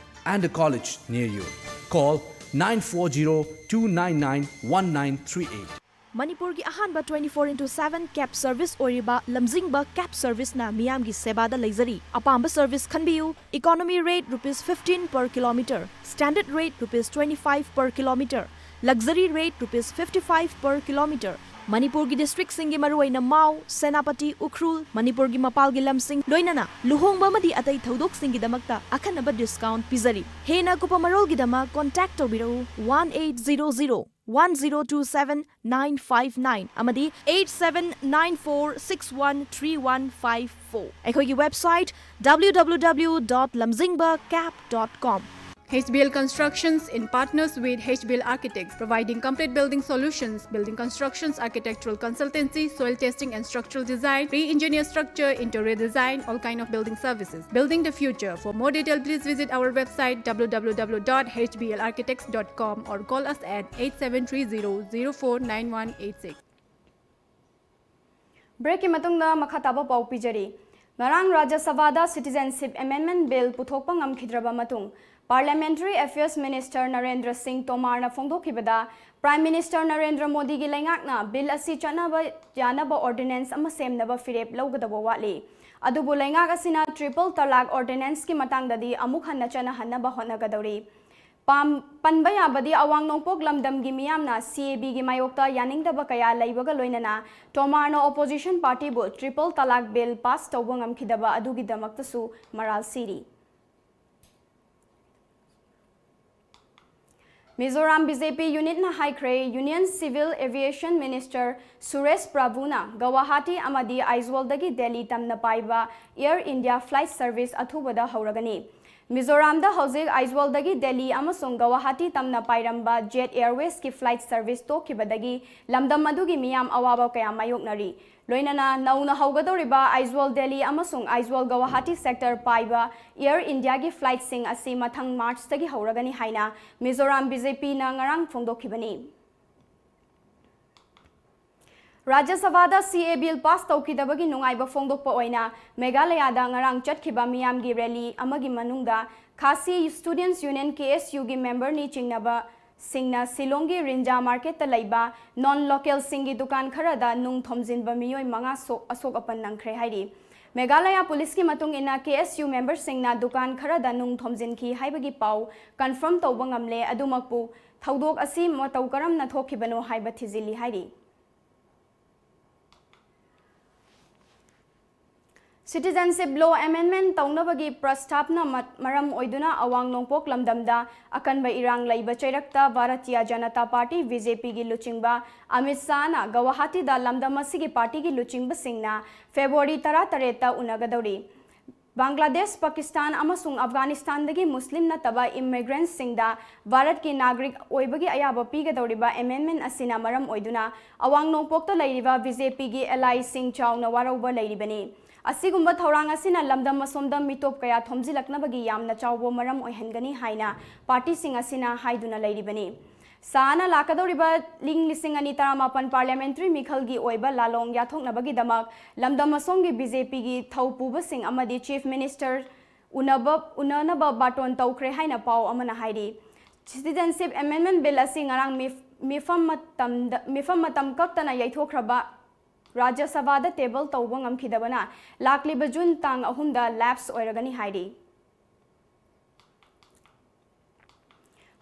and a college near you. Call nine four zero two nine nine one nine three eight. ꯃꯅꯤꯄꯨꯔꯒꯤ ꯑꯍꯥꯟꯕ twenty four into seven cab service ꯑꯣꯏꯔꯤꯕ ꯂꯝꯖꯤꯡꯕ cab serviceꯅ ꯃꯤꯌꯥꯝꯒꯤ ꯁꯦꯕꯥꯗ ꯂꯩꯖꯔꯤ꯫ ꯑꯄꯥꯝꯕ service ꯈꯟꯕꯤꯌꯨ꯫ Economy rate rupees fifteen per kilometer, standard rate rupees twenty five per kilometer, luxury rate rupees fifty five per kilometer꯫ ꯃꯅꯤꯄꯨꯔꯒꯤ districtꯁꯤꯡꯒꯤ ꯃꯔꯨꯑꯣꯏꯅ ꯃꯥꯎ, ꯁꯦꯅꯥꯄꯇꯤ, ꯎꯈ꯭ꯔꯨꯜ, ꯃꯅꯤꯄꯨꯔꯒꯤ ꯃꯄꯥꯜꯒꯤ ꯂꯝꯁꯤꯡ, ꯂꯣꯏꯅꯅ ꯂꯨꯍꯣꯡꯕ ꯑꯃꯗꯤ ꯑꯇꯩ ꯊꯧꯗꯣꯛꯁꯤꯡꯒꯤꯗꯃꯛꯇ ꯑꯈꯟꯅꯕ discount ꯄꯤꯖꯔꯤ꯫ ꯍꯦꯟꯅ ꯑꯀꯨꯞꯄ ꯃꯔꯣꯜꯒꯤꯗꯃꯛ contact ꯇꯧꯕꯤꯔꯛꯎ one eight zero zero one zero two seven nine five nine ꯑꯃꯗꯤ eight seven nine four six one three one five four꯫ ꯑꯩꯈꯣꯏꯒꯤ website W W W dot lamjingba cab dot com꯫ H B L Constructions, in partners with H B L Architects, providing complete building solutions, building constructions, architectural consultancy, soil testing and structural design, pre-engineered structure, interior design, all kind of building services. Building the future. For more detail, please visit our website, w w w dot h b l architects dot com, or call us at eight seven three zero zero four nine one eight six. Break ꯀꯤ ꯃꯇꯨꯡꯗ ꯃꯈꯥ ꯇꯥꯕ ꯄꯥꯎ ꯄꯤꯖꯔꯤ꯫ ꯉꯔꯥꯡ ꯔꯥꯖ꯭ꯌ ꯁꯚꯥꯗ Citizenship Amendment Bill ꯄꯨꯊꯣꯛꯄ ꯉꯝꯈꯤꯗ꯭ꯔꯕ ꯃꯇꯨꯡ, Parliamentary Affairs Minister ꯅꯔꯦꯟꯗ꯭ꯔ ꯁꯤꯡ ꯇꯣꯃꯥꯔꯅ ꯐꯣꯡꯗꯣꯛꯈꯤꯕꯗ, Prime Minister ꯅꯔꯦꯟꯗ꯭ꯔ ꯃꯣꯗꯤꯒꯤ ꯂꯩꯉꯥꯛꯅ bill ꯑꯁꯤ ꯆꯠꯅꯕ ꯌꯥꯅꯕ ordinance ꯑꯃ ꯁꯦꯝꯅꯕ ꯐꯤꯔꯦꯞ ꯂꯧꯒꯗꯕ ꯋꯥꯠꯂꯤ꯫ ꯑꯗꯨꯕꯨ ꯂꯩꯉꯥꯛ ꯑꯁꯤꯅ triple talaq ordinance ꯀꯤ ꯃꯇꯥꯡꯗꯗꯤ ꯑꯃꯨꯛ ꯍꯟꯅ ꯆꯠꯅꯍꯟꯅꯕ ꯍꯣꯠꯅꯒꯗꯧꯔꯤ꯫ ꯄꯥꯝ-, ꯄꯟꯕ ꯌꯥꯕꯗꯤ, ꯑꯋꯥꯡ ꯅꯣꯡꯄꯣꯛ ꯂꯝꯗꯝꯒꯤ ꯃꯤꯌꯥꯝꯅ C A B ꯒꯤ ꯃꯥꯌꯣꯛꯇ ꯌꯥꯅꯤꯡꯗꯕ ꯀꯌꯥ ꯂꯩꯕꯒ ꯂꯣꯏꯅꯅ, ꯇꯣꯃꯥꯔꯅ opposition party ꯕꯨ triple talaq bill pass ꯇꯧꯕ ꯉꯝꯈꯤꯗꯕ ꯑꯗꯨꯒꯤꯗꯃꯛꯇꯁꯨ ꯃꯔꯥꯜ ꯁꯤꯔꯤ꯫ Mizoram B J P unit ꯅ ꯍꯥꯏꯈ꯭ꯔꯦ, Union Civil Aviation Minister Suresh ꯄ꯭ꯔꯚꯨꯅ ꯒꯧꯋꯥꯍꯥꯇꯤ ꯑꯃꯗꯤ ꯑꯥꯏꯖꯣꯜꯗꯒꯤ ꯗꯦꯜꯂꯤ ꯇꯝꯅ ꯄꯥꯏꯕ Air India flight service ꯑꯊꯨꯕꯗ ꯍꯧꯔꯒꯅꯤ꯫ ꯃꯤꯖꯣꯔꯥꯝꯗ ꯍꯧꯖꯤꯛ ꯑꯥꯏꯖꯣꯜꯗꯒꯤ ꯗꯦꯜꯂꯤ ꯑꯃꯁꯨꯡ ꯒꯧꯋꯥꯍꯥꯇꯤ ꯇꯝꯅ ꯄꯥꯏꯔꯝꯕ Jet Airways ꯀꯤ flight service ꯇꯣꯛꯈꯤꯕꯗꯒꯤ ꯂꯝꯗꯝ ꯑꯗꯨꯒꯤ ꯃꯤꯌꯥꯝ ꯑꯋꯥꯕ ꯀꯌꯥ ꯃꯥꯌꯣꯛꯅꯔꯤ꯫ ꯂꯣꯏꯅꯅ ꯅꯧꯅ ꯍꯧꯒꯗꯧꯔꯤꯕ ꯑꯥꯏꯖꯣꯜ ꯗꯦꯜꯂꯤ ꯑꯃꯁꯨꯡ ꯑꯥꯏꯖꯣꯜ ꯒꯧꯋꯥꯍꯥꯇꯤ sector ꯄꯥꯏꯕ Air India ꯒꯤ flight ꯁꯤꯡ ꯑꯁꯤ ꯃꯊꯪ March ꯇꯒꯤ ꯍꯧꯔꯒꯅꯤ ꯍꯥꯏꯅ ꯃꯤꯖꯣꯔꯥꯝ B J P ꯅ ꯉꯔꯥꯡ ꯐꯣꯡꯗꯣꯛꯈꯤꯕꯅꯤ꯫ ꯔꯥꯖ꯭ꯌ ꯁꯚꯥꯗ C A A Bill pass ꯇꯧꯈꯤꯗꯕꯒꯤ ꯅꯨꯡꯉꯥꯏꯕ ꯐꯣꯡꯗꯣꯛꯄ ꯑꯣꯏꯅ ꯃꯦꯘꯥꯂꯌꯥꯗ ꯉꯔꯥꯡ ꯆꯠꯈꯤꯕ ꯃꯤꯌꯥꯝꯒꯤ rally ꯑꯃꯒꯤ ꯃꯅꯨꯡꯗ ꯈꯥꯁꯤ Students Union, K S U ꯒꯤ member ꯅꯤ ꯆꯤꯡꯅꯕ ꯁꯤꯡꯅ ꯁꯤꯂꯣꯡꯒꯤ ꯔꯤꯟꯖꯥ market ꯇ ꯂꯩꯕ non local ꯁꯤꯡꯒꯤ ꯗꯨꯀꯥꯟ ꯈꯔꯗ ꯅꯨꯡ ꯊꯣꯝꯖꯤꯟꯕ ꯃꯤꯑꯣꯏ ꯃꯉꯥ ꯁꯣꯛ-, ꯑꯁꯣꯛ ꯑꯄꯟ ꯅꯪꯈ꯭ꯔꯦ ꯍꯥꯏꯔꯤ꯫ ꯃꯦꯘꯥꯂꯌꯥ ꯄꯨꯂꯤꯁꯀꯤ ꯃꯇꯨꯡ ꯏꯟꯅ, K S U member ꯁꯤꯡꯅ ꯗꯨꯀꯥꯟ ꯈꯔꯗ ꯅꯨꯡ ꯊꯣꯝꯖꯤꯟꯈꯤ ꯍꯥꯏꯕꯒꯤ ꯄꯥꯎ confirm ꯇꯧꯕ ꯉꯝꯂꯦ꯫ ꯑꯗꯨꯃꯛꯄꯨ, ꯊꯧꯗꯣꯛ ꯑꯁꯤ ꯃꯇꯧ ꯀꯔꯝꯅ ꯊꯣꯛꯈꯤꯕꯅꯣ ꯍꯥꯏꯕ ꯊꯤꯖꯤꯜꯂꯤ ꯍꯥꯏꯔꯤ꯫ Citizenship Law Amendment ꯇꯧꯅꯕꯒꯤ ꯄ꯭ꯔꯁꯇꯥꯞꯅ ꯃ-, ꯃꯔꯝ ꯑꯣꯏꯗꯨꯅ ꯑꯋꯥꯡ ꯅꯣꯡꯄꯣꯛ ꯂꯝꯗꯝꯗ ꯑꯀꯟꯕ ꯏꯔꯥꯡ ꯂꯩꯕ ꯆꯩꯔꯛꯇ Bharatiya Janata party, B J P ꯒꯤ ꯂꯨꯆꯤꯡꯕ ꯑꯃꯤꯠ ꯁꯥꯍꯅ ꯒꯧꯋꯥꯍꯥꯇꯤꯗ ꯂꯝꯗꯝ ꯑꯁꯤꯒꯤ ꯄꯥꯔꯇꯤꯒꯤ ꯂꯨꯆꯤꯡꯕꯁꯤꯡꯅ February ꯇꯔꯥꯇꯔꯦꯠꯇ ꯎꯅꯒꯗꯧꯔꯤ꯫ ꯕꯪꯒ꯭ꯂꯥꯗꯦꯁ, ꯄꯥꯀꯤꯁꯇꯥꯟ ꯑꯃꯁꯨꯡ ꯑꯐꯒꯥꯅꯤꯁꯇꯥꯟꯗꯒꯤ ꯃꯨꯁꯂꯤꯝ ꯅꯠꯇꯕ immigrants ꯁꯤꯡꯗ ꯚꯥꯔꯠꯀꯤ ꯅꯥꯒꯔꯤꯛ ꯑꯣꯏꯕꯒꯤ ꯑꯌꯥꯕ ꯄꯤꯒꯗꯧꯔꯤꯕ amendment ꯑꯁꯤꯅ ꯃꯔꯝ ꯑꯣꯏꯗꯨꯅ ꯑꯋꯥꯡ ꯅꯣꯡꯄꯣꯛꯇ ꯂꯩꯔꯤꯕ BJP ꯒꯤ ally ꯁꯤꯡ ꯆꯥꯎꯅ ꯋꯥꯔꯧꯕ ꯂꯩꯔꯤꯕꯅꯤ꯫ ꯑꯁꯤꯒꯨꯝꯕ ꯊꯧꯔꯥꯡ ꯑꯁꯤꯅ ꯂꯝꯗꯝ ꯑꯁꯣꯝꯗ ꯃꯤꯇꯣꯞ ꯀꯌꯥ ꯊꯣꯝꯖꯤꯜꯂꯛꯅꯕꯒꯤ ꯌꯥꯝꯅ ꯆꯥꯎꯕ ꯃꯔꯝ ꯑꯣꯏꯍꯟꯒꯅꯤ ꯍꯥꯏꯅ party ꯁꯤꯡ ꯑꯁꯤꯅ ꯍꯥꯏꯗꯨꯅ ꯂꯩꯔꯤꯕꯅꯤ꯫ ꯁꯥꯍꯅ ꯂꯥꯛꯀꯗꯧꯔꯤꯕ ꯏꯪ ꯂꯤꯁꯤꯡ ꯑꯅꯤ ꯇꯔꯥꯃꯥꯄꯟ parliamentary ꯃꯤꯈꯜꯒꯤ ꯑꯣꯏꯕ ꯂꯥꯂꯣꯡ ꯌꯥꯊꯣꯛꯅꯕꯒꯤꯗꯃꯛ ꯂꯝꯗꯝ ꯑꯁꯣꯝꯒꯤ BJP ꯒꯤ ꯊꯧ ꯄꯨꯕꯁꯤꯡ ꯑꯃꯗꯤ Chief Minister ꯎꯅꯕ, ꯎꯅꯅꯕ ꯕꯥꯇꯣꯟ ꯇꯧꯈ꯭ꯔꯦ ꯍꯥꯏꯅ ꯄꯥꯎ ꯑꯃꯅ ꯍꯥꯏꯔꯤ꯫ Citizenship Amendment Bill ꯑꯁꯤ ꯉꯔꯥꯡ ꯃꯤꯐ-, ꯃꯤꯐꯝ ꯃꯇꯝꯗ, ꯃꯤꯐꯝ ꯃꯇꯝ ꯀꯛꯇꯅ ꯌꯩꯊꯣꯛꯈ꯭ꯔꯕ ꯔꯥꯖ꯭ꯌ ꯁꯚꯥꯗ table ꯇꯧꯕ ꯉꯝꯈꯤꯗꯕꯅ ꯂꯥꯛꯂꯤꯕ ꯖꯨꯟ ꯇꯥꯡ ꯑꯍꯨꯝꯗ lapse ꯑꯣꯏꯔꯒꯅꯤ ꯍꯥꯏꯔꯤ꯫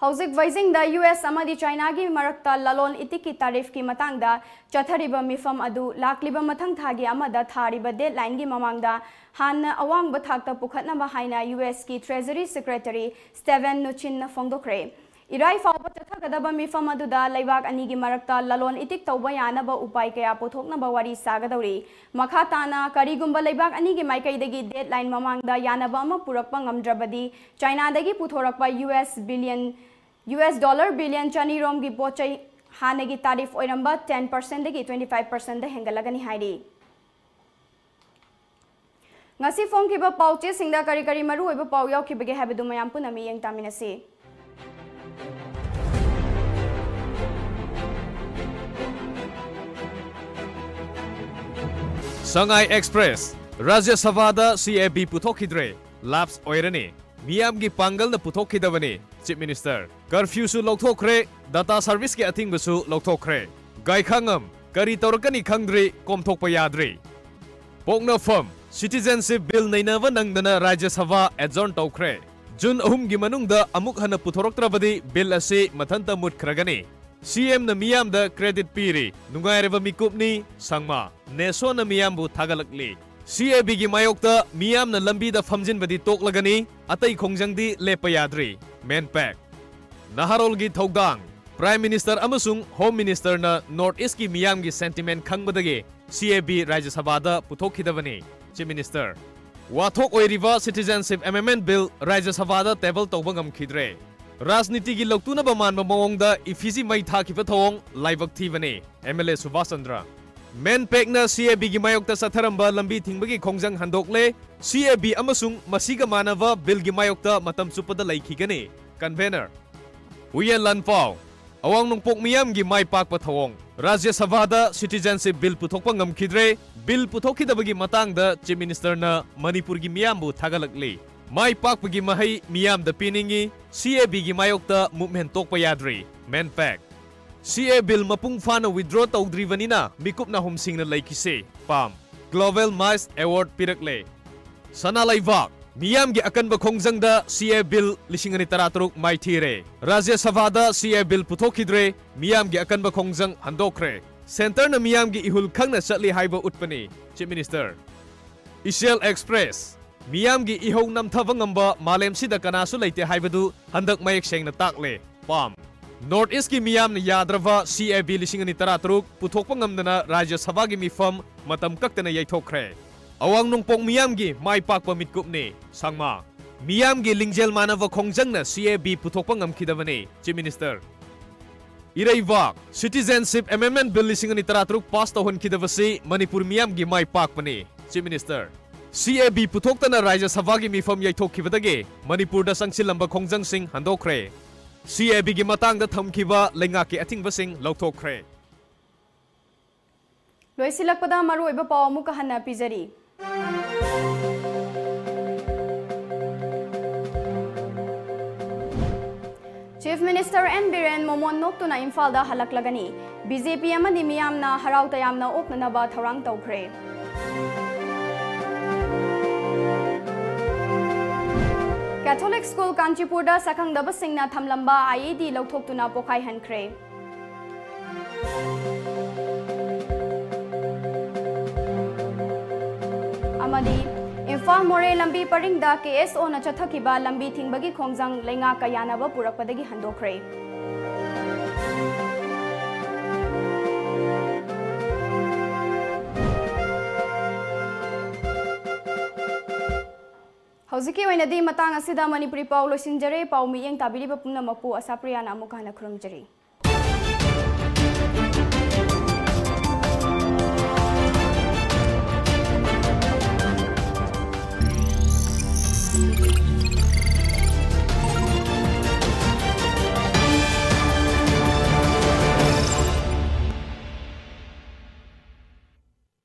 ꯍꯧꯖꯤꯛ ꯕꯩꯖꯤꯡꯗ US ꯑꯃꯗꯤ ꯆꯥꯏꯅꯥꯒꯤ ꯃꯔꯛꯇ ꯂꯂꯣꯟ ꯏꯇꯤꯛꯀꯤ tariff ꯀꯤ ꯃꯇꯥꯡꯗ ꯆꯠꯊꯔꯤꯕ ꯃꯤꯐꯝ ꯑꯗꯨ ꯂꯥꯛꯂꯤꯕ ꯃꯊꯪ ꯊꯥꯒꯤ ꯑꯃꯗ ꯊꯥꯔꯤꯕ deadline ꯒꯤ ꯃꯃꯥꯡꯗ ꯍꯥꯟꯅ ꯑꯋꯥꯡꯕ ꯊꯥꯛꯇ ꯄꯨꯈꯠꯅꯕ ꯍꯥꯏꯅ US ꯀꯤ Treasury Secretary Steven Mnuchin ꯅ ꯐꯣꯡꯗꯣꯛꯈ꯭ꯔꯦ꯫ ꯏꯔꯥꯏ ꯐꯥꯎꯕ ꯆꯠꯊꯒꯗꯕ ꯃꯤꯐꯝ ꯑꯗꯨꯗ ꯂꯩꯕꯥꯛ ꯑꯅꯤꯒꯤ ꯃꯔꯛꯇ ꯂꯂꯣꯟ ꯏꯇꯤꯛ ꯇꯧꯕ ꯌꯥꯅꯕ ꯎꯄꯥꯏ ꯀꯌꯥ ꯄꯨꯊꯣꯛꯅꯕ ꯋꯥꯔꯤ ꯁꯥꯒꯗꯧꯔꯤ꯫ ꯃꯈꯥ ꯇꯥꯅ ꯀꯔꯤꯒꯨꯝꯕ ꯂꯩꯕꯥꯛ ꯑꯅꯤꯒꯤ ꯃꯥꯏꯀꯩꯗꯒꯤ deadline ꯃꯃꯥꯡꯗ ꯌꯥꯅꯕ ꯑꯃ ꯄꯨꯔꯛꯄ ꯉꯝꯗ꯭ꯔꯕꯗꯤ ꯆꯥꯏꯅꯥꯗꯒꯤ ꯄꯨꯊꯣꯔꯛꯄ US billion, US dollar billion ꯆꯅꯤ ꯔꯣꯝꯒꯤ ꯄꯣꯠ ꯆꯩ ꯍꯥꯟꯅꯒꯤ tariff ꯑꯣꯏꯔꯝꯕ ten percent ꯗꯒꯤ twenty five percent ꯗ ꯍꯦꯟꯒꯠꯂꯒꯅꯤ ꯍꯥꯏꯔꯤ꯫ ꯉꯁꯤ ꯐꯣꯡꯈꯤꯕ ꯄꯥꯎꯆꯦꯁꯤꯡꯗ ꯀꯔꯤ ꯀꯔꯤ ꯃꯔꯨꯑꯣꯏꯕ ꯄꯥꯎ ꯌꯥꯎꯈꯤꯕꯒꯦ ꯍꯥꯏꯕꯗꯨ ꯃꯌꯥꯝ ꯄꯨꯟꯅ ꯃꯤꯠꯌꯦꯡ ꯇꯥꯃꯤꯟꯅꯁꯤ꯫ Sangai Express, ꯔꯥꯖ꯭ꯌ ꯁꯚꯥꯗ CAB ꯄꯨꯊꯣꯛꯈꯤꯗ꯭ꯔꯦ, lapse ꯑꯣꯏꯔꯅꯤ꯫ ꯃꯤꯌꯥꯝꯒꯤ ꯄꯥꯡꯒꯜꯅ ꯄꯨꯊꯣꯛꯈꯤꯗꯕꯅꯤ, Chief Minister꯫ Curfew ꯁꯨ ꯂꯧꯊꯣꯛꯈ꯭ꯔꯦ, data service ꯀꯤ ꯑꯊꯤꯡꯕꯁꯨ ꯂꯧꯊꯣꯛꯈ꯭ꯔꯦ꯫ ꯒꯥꯏꯈꯥꯉꯝ, ꯀꯔꯤ ꯇꯧꯔꯛꯀꯅꯤ ꯈꯪꯗ꯭ꯔꯤ, ꯀꯣꯝꯊꯣꯛꯄ ꯌꯥꯗ꯭ꯔꯤ꯫ ꯄꯣꯛꯅꯐꯝ, Citizenship Bill ꯅꯩꯅꯕ ꯅꯪꯗꯅ ꯔꯥꯖ꯭ꯌ ꯁꯚꯥ adjourn ꯇꯧꯈ꯭ꯔꯦ꯫ ꯖꯨꯟ ꯑꯍꯨꯝꯒꯤ ꯃꯅꯨꯡꯗ ꯑꯃꯨꯛ ꯍꯟꯅ ꯄꯨꯊꯣꯔꯛꯇ꯭ꯔꯕꯗꯤ bill ꯑꯁꯤ ꯃꯊꯟꯇ ꯃꯨꯠꯈ꯭ꯔꯒꯅꯤ꯫ CM ꯅ ꯃꯤꯌꯥꯝꯗ credit ꯄꯤꯔꯤ, ꯅꯨꯡꯉꯥꯏꯔꯕ ꯃꯤꯀꯨꯞꯅꯤ, ꯁꯪꯃꯥ꯫ ꯅꯦꯁꯣꯅ ꯃꯤꯌꯥꯝꯕꯨ ꯊꯥꯒꯠꯂꯛꯂꯤ꯫ CAB ꯒꯤ ꯃꯥꯌꯣꯛꯇ ꯃꯤꯌꯥꯝꯅ ꯂꯝꯕꯤꯗ ꯐꯝꯖꯤꯟꯕꯗꯤ ꯇꯣꯛꯂꯒꯅꯤ, ꯑꯇꯩ ꯈꯣꯡꯖꯪꯗꯤ ꯂꯦꯞꯄ ꯌꯥꯗ꯭ꯔꯤ꯫ ꯃꯦꯟꯄꯦꯛ꯫ ꯅꯍꯥꯔꯣꯜꯒꯤ ꯊꯧꯗꯥꯡ꯫ Prime Minister ꯑꯃꯁꯨꯡ Home Minister ꯅ North East ꯀꯤ ꯃꯤꯌꯥꯝꯒꯤ sentiment ꯈꯪꯕꯗꯒꯤ CAB ꯔꯥꯖ꯭ꯌ ꯁꯚꯥꯗ ꯄꯨꯊꯣꯛꯈꯤꯗꯕꯅꯤ, Chief Minister꯫ ꯋꯥꯊꯣꯛ ꯑꯣꯏꯔꯤꯕ Citizenship Amendment Bill ꯔꯥꯖ꯭ꯌ ꯁꯚꯥꯗ table ꯇꯧꯕ ꯉꯝꯈꯤꯗ꯭ꯔꯦ꯫ ꯔꯥꯖꯅꯤꯇꯤꯒꯤ ꯂꯧꯇꯨꯅꯕ ꯃꯥꯟꯕ ꯃꯑꯣꯡꯗ effigy ꯃꯩ ꯊꯥꯈꯤꯕ ꯊꯧꯑꯣꯡ ꯂꯥꯏꯕꯛ ꯊꯤꯕꯅꯤ, MLA ꯁꯨꯚꯥꯁ ꯆꯟꯗ꯭ꯔ꯫ MANPACꯅ CABꯒꯤ ꯃꯥꯌꯣꯛꯇ ꯆꯠꯊꯔꯝꯕ ꯂꯝꯕꯤ ꯊꯤꯡꯕꯒꯤ ꯈꯣꯡꯖꯪ ꯍꯟꯗꯣꯛꯂꯦ꯫ CAB ꯑꯃꯁꯨꯡ ꯃꯁꯤꯒ ꯃꯥꯟꯅꯕ billꯒꯤ ꯃꯥꯌꯣꯛꯇ ꯃꯇꯝ ꯆꯨꯞꯄꯗ ꯂꯩꯈꯤꯒꯅꯤ꯫ Convener ꯎꯌꯦꯟ ꯂꯥꯟꯄꯥꯎ꯫ ꯑꯋꯥꯡ ꯅꯣꯡꯄꯣꯛ ꯃꯤꯌꯥꯝꯒꯤ ꯃꯥꯏ ꯄꯥꯛꯄ ꯊꯧꯑꯣꯡ꯫ ꯔꯥꯖ꯭ꯌ ꯁꯚꯥꯗ Citizenship Bill ꯄꯨꯊꯣꯛꯄ ꯉꯝꯈꯤꯗ꯭ꯔꯦ꯫ Bill ꯄꯨꯊꯣꯛꯈꯤꯗꯕꯒꯤ ꯃꯇꯥꯡꯗ Chief Ministerꯅ ꯃꯅꯤꯄꯨꯔꯒꯤ ꯃꯤꯌꯥꯝꯕꯨ ꯊꯥꯒꯠꯂꯛꯂꯤ꯫ ꯃꯥꯏ ꯄꯥꯛꯄꯒꯤ ꯃꯍꯩ ꯃꯤꯌꯥꯝꯗ ꯄꯤꯅꯤꯡꯏ꯫ CABꯒꯤ ꯃꯥꯌꯣꯛꯇ movement ꯇꯣꯛꯄ ꯌꯥꯗ꯭ꯔꯤ꯫ MANPAC꯫ CAB Bill ꯃꯄꯨꯡ ꯐꯥꯅ withdraw ꯇꯧꯗ꯭ꯔꯤꯕꯅꯤꯅ ꯃꯤꯀꯨꯞ ꯅꯥꯍꯨꯝꯁꯤꯡꯅ ꯂꯩꯈꯤꯁꯤ꯫ PALM꯫ Global Mice Award ꯄꯤꯔꯛꯂꯦ꯫ ꯁꯅꯥ ꯂꯩꯕꯥꯛ꯫ ꯃꯤꯌꯥꯝꯒꯤ ꯑꯀꯟꯕ ꯈꯣꯡꯖꯪꯗ CAB Bill ꯂꯤꯁꯤꯡ ꯑꯅꯤ ꯇꯔꯥꯇꯔꯨꯛ ꯃꯥꯏꯊꯤꯔꯦ꯫ ꯔꯥꯖ꯭ꯌ ꯁꯚꯥꯗ CAB Bill ꯄꯨꯊꯣꯛꯈꯤꯗ꯭ꯔꯦ꯫ ꯃꯤꯌꯥꯝꯒꯤ ꯑꯀꯟꯕ ꯈꯣꯡꯖꯪ ꯍꯟꯗꯣꯛꯈ꯭ꯔꯦ꯫ Centreꯅ ꯃꯤꯌꯥꯝꯒꯤ ꯏꯍꯨꯜ ꯈꯪꯅ ꯆꯠꯂꯤ ꯍꯥꯏꯕ ꯎꯠꯄꯅꯤ꯫ Chief Minister꯫ Asian Express꯫ ꯃꯤꯌꯥꯝꯒꯤ ꯏꯍꯧ ꯅꯝꯊꯕ ꯉꯝꯕ ꯃꯥꯂꯦꯝꯁꯤꯗ ꯀꯅꯥꯁꯨ ꯂꯩꯇꯦ ꯍꯥꯏꯕꯗꯨ ꯍꯟꯗꯛ ꯃꯌꯦꯛ ꯁꯦꯡꯅ ꯇꯥꯛꯂꯦ꯫ PALM꯫ North Eastꯀꯤ ꯃꯤꯌꯥꯝꯅ ꯌꯥꯗ꯭ꯔꯕ CAB ꯂꯤꯁꯤꯡ ꯑꯅꯤ ꯇꯔꯥꯇꯔꯨꯛ ꯄꯨꯊꯣꯛꯄ ꯉꯝꯗꯅ ꯔꯥꯖ꯭ꯌ ꯁꯚꯥꯒꯤ ꯃꯤꯐꯝ ꯃꯇꯝ ꯀꯛꯇꯅ ꯌꯩꯊꯣꯛꯈ꯭ꯔꯦ꯫ ꯑꯋꯥꯡ ꯅꯣꯡꯄꯣꯛ ꯃꯤꯌꯥꯝꯒꯤ ꯃꯥꯏ ꯄꯥꯛꯄ ꯃꯤꯠꯀꯨꯞꯅꯤ꯫ ꯁꯪꯃꯥ꯫ ꯃꯤꯌꯥꯝꯒꯤ ꯂꯤꯡꯖꯦꯜ ꯃꯥꯟꯅꯕ ꯈꯣꯡꯖꯪꯅ CAB ꯄꯨꯊꯣꯛꯄ ꯉꯝꯈꯤꯗꯕꯅꯤ꯫ Chief Minister꯫ ꯏꯔꯩꯕꯥꯛ꯫ Citizenship Amendment Bill ꯂꯤꯁꯤꯡ ꯑꯅꯤ ꯇꯔꯥꯇꯔꯨꯛ pass ꯇꯧꯍꯟꯈꯤꯗꯕꯁꯤ ꯃꯅꯤꯄꯨꯔ ꯃꯤꯌꯥꯝꯒꯤ ꯃꯥꯏ ꯄꯥꯛꯄꯅꯤ꯫ Chief Minister꯫ CAB ꯄꯨꯊꯣꯛꯇꯅ ꯔꯥꯖ꯭ꯌ ꯁꯚꯥꯒꯤ ꯃꯤꯐꯝ ꯌꯩꯊꯣꯛꯈꯤꯕꯗꯒꯤ ꯃꯅꯤꯄꯨꯔꯗ ꯆꯪꯁꯤꯜꯂꯝꯕ ꯈꯣꯡꯖꯪꯁꯤꯡ ꯍꯟꯗꯣꯛꯈ꯭ꯔꯦ꯫ CABꯒꯤ ꯃꯇꯥꯡꯗ ꯊꯝꯈꯤꯕ ꯂꯩꯉꯥꯛꯀꯤ ꯑꯊꯤꯡꯕꯁꯤꯡ ꯂꯧꯊꯣꯛꯈ꯭ꯔꯦ꯫ ꯂꯣꯏꯁꯤꯜꯂꯛꯄꯗ ꯃꯔꯨꯑꯣꯏꯕ ꯄꯥꯎ ꯑꯃꯨꯛꯀ ꯍꯟꯅ ꯄꯤꯖꯔꯤ꯫ Chief Minister N ꯕꯤꯔꯦꯟ ꯃꯣꯃꯣꯟ ꯅꯣꯛꯇꯨꯅ ꯏꯝꯐꯥꯜꯗ ꯍꯜꯂꯛꯂꯒꯅꯤ꯫ BJP ꯑꯃꯗꯤ ꯃꯤꯌꯥꯝꯅ ꯍꯔꯥꯎ ꯇꯌꯥꯝꯅ ꯑꯣꯛꯅꯅꯕ ꯊꯧꯔꯥꯡ ꯇꯧꯈ꯭ꯔꯦ꯫ Catholic School ꯀꯥꯟꯆꯤꯄꯨꯔꯗ ꯁꯛꯈꯪꯗꯕꯁꯤꯡꯅ ꯊꯝꯂꯝꯕ IED ꯂꯧꯊꯣꯛꯇꯨꯅ ꯄꯣꯈꯥꯏꯍꯟꯈ꯭ꯔꯦ꯫ ꯑꯃꯗꯤ ꯏꯝꯐꯥꯜ ꯃꯣꯔꯦ ꯂꯝꯕꯤ ꯄꯔꯤꯡꯗ KSOꯅ ꯆꯠꯊꯈꯤꯕ ꯂꯝꯕꯤ ꯊꯤꯡꯕꯒꯤ ꯈꯣꯡꯖꯪ ꯂꯩꯉꯥꯛꯀ ꯌꯥꯅꯕ ꯄꯨꯔꯛꯄꯗꯒꯤ ꯍꯟꯗꯣꯛꯈ꯭ꯔꯦ꯫ ꯍꯧꯖꯤꯛꯀꯤ ꯑꯣꯏꯅꯗꯤ ꯃꯇꯥꯡ ꯑꯁꯤꯗ ꯃꯅꯤꯄꯨꯔꯤ ꯄꯥꯎ ꯂꯣꯏꯁꯤꯟꯖꯔꯦ꯫ ꯄꯥꯎ ꯃꯤꯠꯌꯦꯡ ꯇꯥꯕꯤꯔꯤꯕ ꯄꯨꯝꯅꯃꯛꯄꯨ ꯑꯁꯥꯄ꯭ꯔꯤꯌꯥꯅ ꯑꯃꯨꯛ ꯍꯟꯅ ꯈꯨꯔꯨꯝꯖꯔꯤ꯫